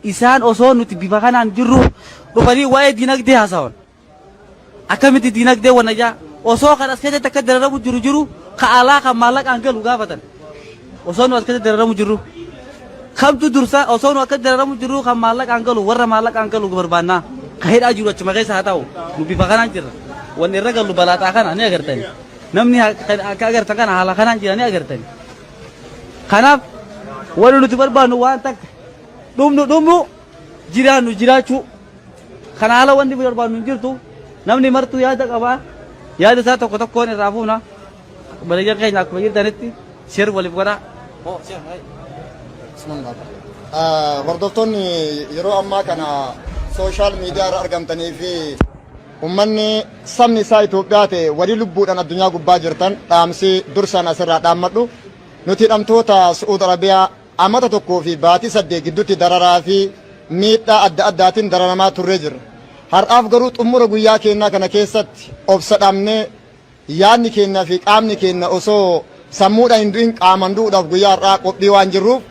isaan osoo nuti bifa kanaan jirru dhufanii waa'ee dinagdee haasawan. Akkamitti dinagdee wanna jaa osoo kan as keessatti akka dararamu jiru jiru ka alaa kan maallaqaan galu gaafatan. Osoo nu as keessatti dararamu jirru. Kamtu dursa osoo nu akka dararamu jirru kan maallaqaan galu warra maallaqaan galu barbaannaa. Ka hidhaa jiru achuma keessa haa ta'u nu bifa kanaan jirra. Wanni irra gallu balaaxaa kana ni agartani. Namni akka agartan kana haala kanaan jira ni agartani. Kanaaf wanni nuti barbaannu waan takka dhumnu dhumnu jiraannu jiraachuu. Kana haala wanni barbaannu hin jirtu. Namni martuu yaada qaba. Yaada isaa tokko tokkoon irraa fuuna. Obboleeyyan keenya akkuma jirtanitti share waliif godhaa. Hordoftoonni yeroo ammaa kana sooshaal miidiyaa irra argamtanii fi ummanni sabni isaa Itoophiyaa ta'e walii lubbuudhaan addunyaa gubbaa jirtan dhaamsi dursaan asirraa dhaammadhu. Nuti hidhamtoota Su'uud Arabiyaa amata tokkoo fi baatii saddeet gidduutti dararaa fi miidhaa adda addaatiin dararamaa turree jirra. Har'aaf garuu xumura guyyaa keenyaa kana keessatti obsa dhabnee Yaadni keenya fi qaamni keenya osoo sammuudhaan hin du'in qaamaan du'uudhaaf guyyaa har'aa qophii waan jirruuf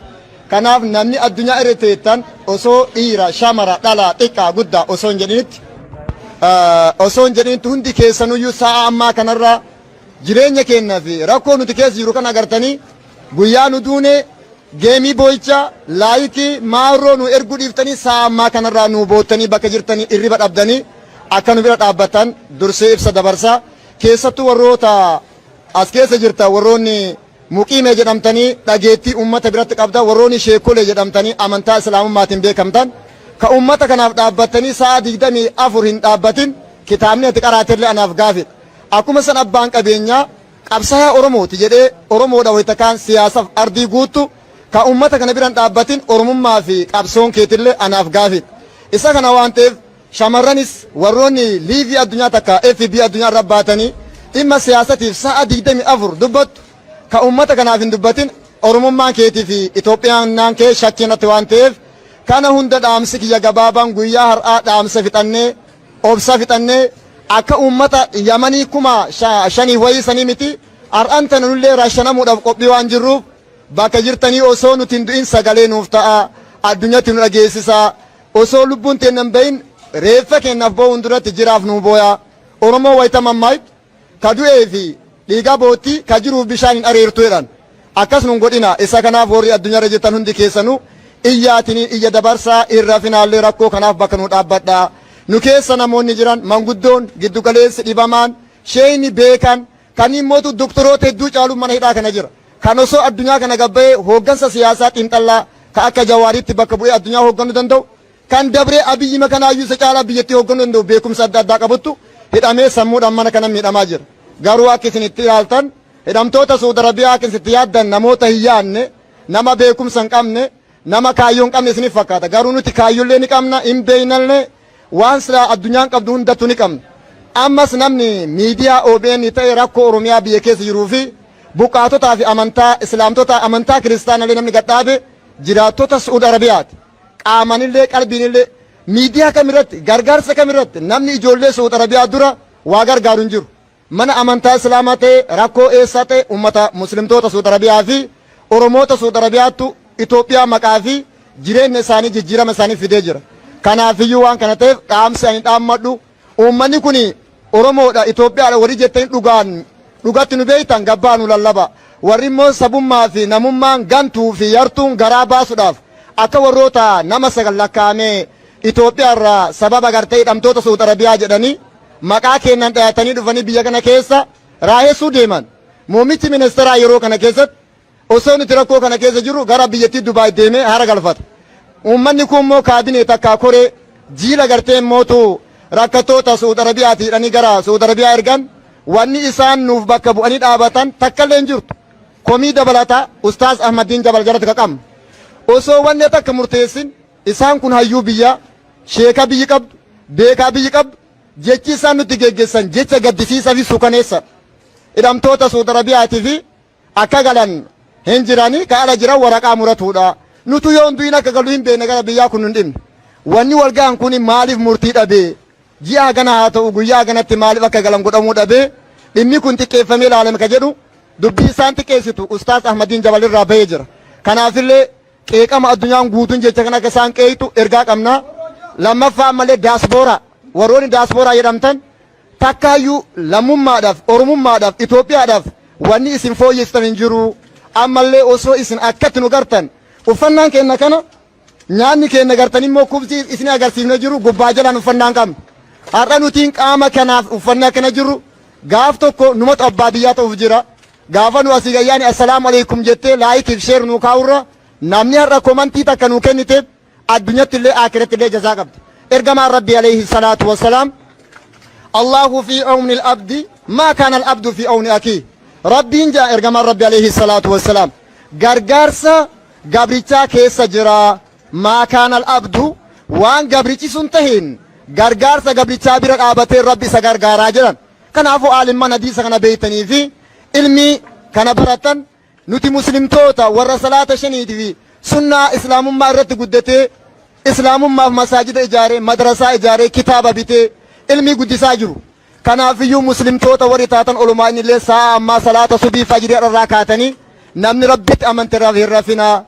kanaaf namni addunyaa irra teettan osoo dhiira, shamara, dhalaa, xiqqaa, guddaa osoo hin jedhinitti osoo hin jedhinitti hundi keessanuyyuu sa'a ammaa kanarra jireenya keenya fi rakkoo nuti keessa jiru kana agartanii guyyaa nu duune geemii boo'icha laayikii maarroo nu erguu dhiiftanii sa'a ammaa kanarraa nu boottanii bakka jirtanii irriba dhabdanii akka nu bira dhaabbatan dursee ibsa dabarsa. Keessattuu warroota as keessa jirtan warroonni muqiimee jedhamtanii dhageettii uummata biratti qabdan warroonni sheekolee jedhamtanii amantaa islaamummaatiin beekamtan ka uummata kanaaf dhaabbattanii sa'a 24 hin dhaabbatin kitaabni ati qaraatellee anaaf gaafidha. Akkuma san abbaan qabeenyaa qabsaa'aa Oromooti jedhee Oromoodha wayita kaan siyaasaf ardii guuttu Ka ummata kana bira hin dhaabbatin Oromummaa fi qabsoon keetillee anaaf gaafiidha. Isa kana waan ta'eef shamarranis warroonni liivii addunyaa takka FB addunyaa irra baatanii dhimma siyaasatiif sa'a 24 dubbattu ka ummata kanaaf hin dubbatin Oromummaan keetii fi Itoophiyaannaan kee shakkii natti waan ta'eef kana hunda dhaamsi kiyya gabaabaan guyyaa har'aa dhaamsa fixannee obsa fixannee akka ummata Yamanii 5000 wayii sanii miti har'an tana nullee rashanamuudhaaf qophii waan jirruuf bakka jirtanii osoo nuti hin du'in sagalee nuuf ta'a addunyatti nu dhageessisaa osoo lubbuun teenna hin bahin reeffa keennaaf boo'uun duratti jiraaf nuu booyaa. Oromoo wayita mammaaktu ka du'ee fi dhiiga bootti ka jiruuf bishaan hin areertu jedhan. Akkas nun godhina. Isa kanaaf warri addunyaarra jirtan hundi keessanuu iyyaatiniin iyya dabarsaa hin rafinaallee rakkoo kanaaf bakka nuu dhaabbadhaa. Nu keessa namoonni jiran manguddoon, giddu galeessi, dhibamaan, sheeyni, beekan, kan immootu doktoroota hedduu caalu mana hidhaa kana jira. Kan osoo addunyaa kana gad ba'ee hooggansa siyaasaa xiinxallaa ka akka Jawaariitti bakka bu'ee addunyaa hoogganuu danda'u, kan dabree Abiyyima kanaayyuu isa caalaa biyyattii hoogganuu danda'u beekumsa adda addaa qabuttu hidhamee sammuudhaan mana kana miidhamaa jira. Garuu akka isin itti ilaaltan hidhamtoota Suud Arabiyaa akka isin itti yaaddan namoota hin yaadne, nama beekumsa hin qabne, nama kaayyoo hin qabne isiniif fakkaata. Garuu nuti kaayyollee ni qabna, hin beeynallee, waan silaa addunyaan qabdu hundattu ni qabna. Ammas namni miidiyaa OBN ta'e rakkoo Oromiyaa biyya keessa jiruu fi buqqaatotaa fi amantaa Islaamtota amantaa kiristaanallee namni gad dhaabe jiraattota Su'uud Arabiyaati. Qaamanillee qalbiinillee miidiyaa kamirratti gargaarsa kamirratti namni ijoollee Su'uud Arabiyaa dura waa gargaaru hin jiru. Mana amantaa Islaamaa ta'e rakkoo eessaa ta'e ummata Muslimtoota Su'uud Arabiyaa fi Oromoota Su'uud Arabiyaattu Itoophiyaa maqaa fi jireenya isaanii jijjiirama isaanii fidee jira. Kanaafiyyuu waan kana ta'eef dhaamsi ani dhaammadhu uummanni kun Oromoodha Itoophiyaadha warri jettanii dhugaan dhugatti nu beektan gabbaa nu lallaba. Warri immoo sabummaa fi namummaan gantuu fi yartuun garaa baasuudhaaf akka warroota nama 9 lakkaa'amee Itoophiyaa irraa sababa gartee hidhamtoota Su'uud Arabiyaa jedhanii maqaa keennan dhayatanii dhufanii biyya kana keessa raahessuu deeman. Muummichi ministeeraa yeroo kana keessatti osoo nuti rakkoo kana keessa jirru gara biyyattii Dubaay deemee haara galfata. Uummanni kun immoo kaabinee takkaa koree jiila gartee mootu rakkattoota Su'uud Arabiyaati jedhanii gara Su'uud Arabiyaa ergan wanni isaan nuuf bakka bu'anii dhaabatan takkallee hin jirtu. Komii dabalataa Ustaaz Ahmaddiin Jabal jalatti ka qabnu. Osoo wanni takka murteessin isaan kun hayyuu biyyaa, sheeka biyyi qabdu, beekaa biyyi qabdu, jechi isaan nutti geggessan jecha gaddisiisaa fi suukaneessa. Hidhamtoota Su'uud Arabiyaatii fi akka galan hin jirani ka ala jiran waraqaa muratuudha. Nutu yoo hin du'in akka galu hin beekne gara biyyaa kun nun dhibne. Wanni wal gahan kun maaliif murtii dhabee? Ji'a hagana haa ta'u guyyaa haganatti maaliif akka galan godhamuu dhabee? Dhimmi kun xiqqeeffamee ilaalame ka jedhu dubbii isaan xiqqeessitu Ustaaz Ahmadiin Jabal irraa bahee jira. Kanaafillee qeeqama addunyaan guutuun jecha kana akka isaan qeeyxu ergaa qabna. Lammaffaa ammallee daasbooraa warroonni daasbooraa jedhamtan takkaayyuu lammummaadhaaf, Oromummaadhaaf, Itoophiyaadhaaf wanni isin fooyyessitan hin jiru. Ammallee osoo isin akkatti nu gartan uffannaan keenya kana nyaanni keenya gartan immoo kubsii isin agarsiifne jiru gubbaa jalaan uffannaan qabna. Har'a nutiin qaama kanaaf uffannee akkana jirru gaaf tokko numatu abbaa biyyaa ta'uuf jira. Gaafa nu asii gayyaani assalaamu alaikum jettee laayikiif sheer nuu kaa'urra namni har'a komantii takka nuu kennite addunyatti illee aakiratti illee jazaa qabdi. Ergamaan Rabbii alayhi salaatu wassalaam Allahu fi awni al-abdi maa kaana al-abdu fi awni akii. Rabbiin jaa ergamaan Rabbii alayhi salaatu wassalaam gargaarsa gabrichaa keessa jira. Maa kaana al-abdu waan gabrichi sun tahin gargaarsa gabrichaa bira dhaabatee Rabbi isa gargaaraa jedhan. Kanaafuu aalimman hadiisa kana beeytanii fi ilmii kana baratan nuti muslimtoota warra salaata shaniitii fi sunnaa islaamummaa irratti guddatee islaamummaaf masaajida ijaaree madrasaa ijaaree kitaaba bitee ilmii guddisaa jiru. Kanaafiyyuu muslimtoota warri taatan olumaa inni illee sa'a ammaa salaata subii fajrii irraa kaatanii namni rabbitti amante hin rafinaa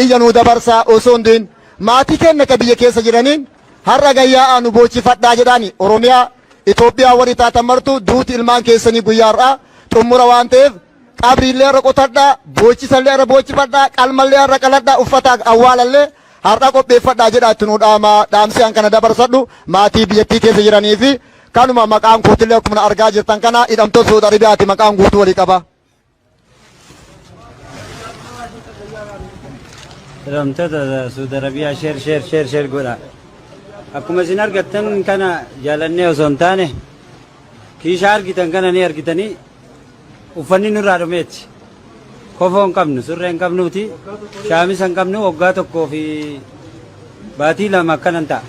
iyya nuu dabarsaa osoo hin du'in maatii keenya ka biyya keessa jiraniin har'a gayyaa'aa nu boochifadhaa jedhaani Oromiyaa Itoophiyaa warri taatan martuu duuti ilmaan keessanii guyyaa har'aa xummura waan ta'eef qabriillee har'a qotadhaa, boochisallee har'a boochifadhaa, qalmallee har'a qaladhaa, uffata awwaalallee har'a qopheeffadhaa jedhaa itti nuu dhaamaa. Dhaamsi an kana dabarsadhu maatii biyyattii keessa jiranii fi kanuma maqaan kootillee akkuma na argaa jirtan kana hidhamtoota Saudi Arabiyaati maqaan guutuu walii qaba. Hidhamtoota Saudi Arabiyaa sheer sheer sheer sheer godha. Akkuma isin argattan kana jaalannee osoo hin taane kiishaa argitan kana ni argitanii uffanni nurraa dhumeeti. Kofoo hin qabnu, surree hin qabnuuti, shaamisa hin qabnu waggaa tokkoo fi baatii 2 akkanan ta'a.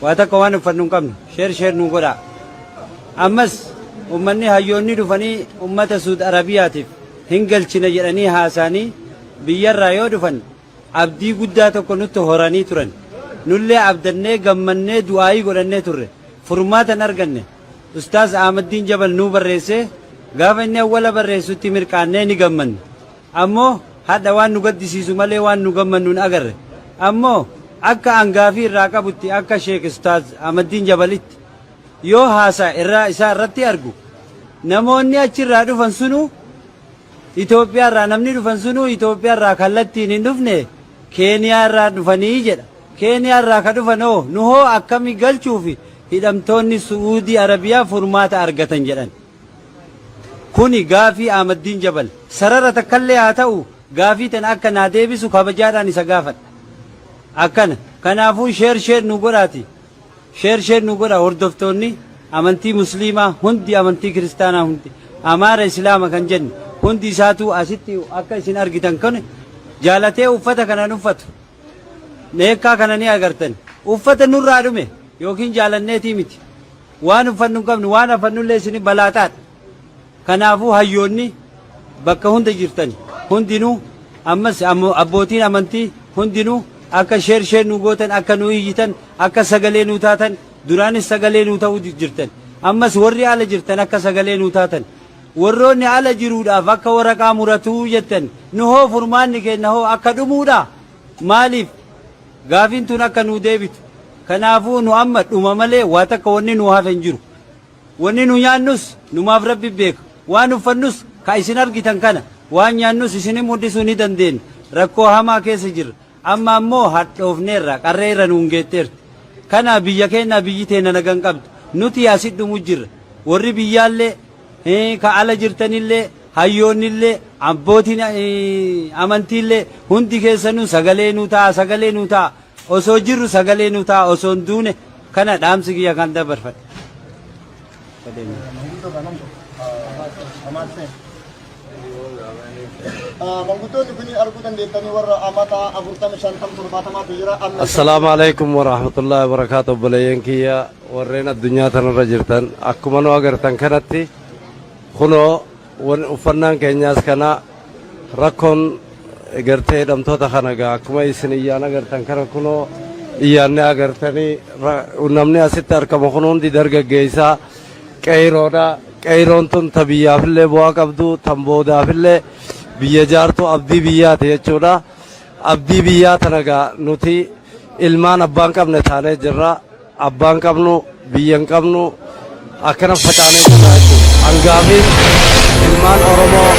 Waa takka waan uffannu hin qabnu. Share share nuu godhaa. Ammas ummanni hayyoonni dhufanii ummata Suud Arabiyaatiif hin galchina jedhanii haasaanii biyyarraa yoo dhufan abdii guddaa tokko nutti horanii turan. Nullee abdannee gammannee du'aayii godhannee turre. Furmaata hin arganne. Ustaaz Ahmaddiin Jabal nuu barreessee gaafa inni awwala barreessutti mirqaannee ni gammanne. Ammoo hadha waan nu gaddisiisu malee waan nu gammannu hin agarre. Ammoo akka an gaafii irraa qabutti akka Sheek Ustaaz Ahmaddiin Jabalitti yoo haasaa irraa isaa irratti argu namoonni achirraa dhufan sunuu Itoophiyaa irraa namni dhufan sunuu Itoophiyaa irraa kallattiin hin dhufne Keeniyaa irraa dhufanii jedha. Keeniyaa irraa ka dhufan hoo nu hoo akkami galchuufi hidhamtoonni Su'uudii Arabiyaa furmaata argatan jedhan. Kuni gaafii Ahmaddiin Jabal. Sarara takkallee haa ta'u gaafii tana akka naa deebisu kabajaadhaan isa gaafadha. Akkana. Kanaafuu share share nu godhaati. Share share nu godha hordoftoonni amantii musliimaa hundi amantii kiristaanaa hundi Amaara Islaama kan jenne hundi isaatuu asitti akka isin argitan kun jaalatee uffata kana hin uffatu. Meekkaa kana ni agartan. Uffata nurraa dhume yookiin jaalanneetii miti. Waan uffannu hin qabnu waan afannullee isin balaaxaadha. Kanaafuu hayyoonni bakka hunda jirtan hundinuu ammas abbootiin amantii hundinuu akka share share nu gootan akka nu iyyitan akka sagalee nu taatan duraanis sagalee nu ta'uu jirtan ammas warri ala jirtan akka sagalee nu taatan warroonni ala jiruudhaaf akka waraqaa muratuu jettan nu hoo furmaanni keenna hoo akka dhumuudha maaliif gaafiin tun akka nu deebitu kanaafuu nu amma dhuma malee waa takka wanni nu hafe hin jiru. Wanni nu nyaannus numaaf Rabbi beeka. Waan uffannus ka isin argitan kana. Waan nyaannus isinin mudhisuu ni dandeenna. Rakkoo hamaa keessa jirra. Amma ammoo hadhoofneerra, qarree irra nuun geetteerti. Kana biyya keennaa biyyi teenna naga hin qabdu. Nuti asit dhumu jirra. Warri biyyaallee, ka ala jirtanillee, hayyoonnillee, abbootiin amantiillee hundi keessanuu sagalee nuu ta'aa, sagalee nuu ta'aa. Osoo jirru sagalee nu ta'a osoo hin duune kana dhaamsi kiyya kan dabarfadhe. Manguddoonni kun arguu dandeettanii warra amata 40 50 70tu jira. Amma Assalaamu alaikum warahmatullahi wabarakaatu obboleeyyan kiyya warreen addunyaa tanarra jirtan akkuma nu agartan kanatti kunoo uffannaan keenyaas kana Rakkoon gartee hidhamtoota kana egaa akkuma isin iyyaan agartan kana kunoo iyyaanne agartanii namni asitti argamu kun hundi dargaggeessaa qeeyroodha. Qeeyroon tun ta biyyaafillee bu'aa qabdu tan boodaafillee biyya jaartu abdii biyyaati jechuudha. Abdii biyyaa tana egaa nuti ilmaan abbaan qabne taanee jirra. Abbaan qabnu, biyya hin qabnu, akkana facaanee jirra jechuudha. Hangaafiin ilmaan Oromoo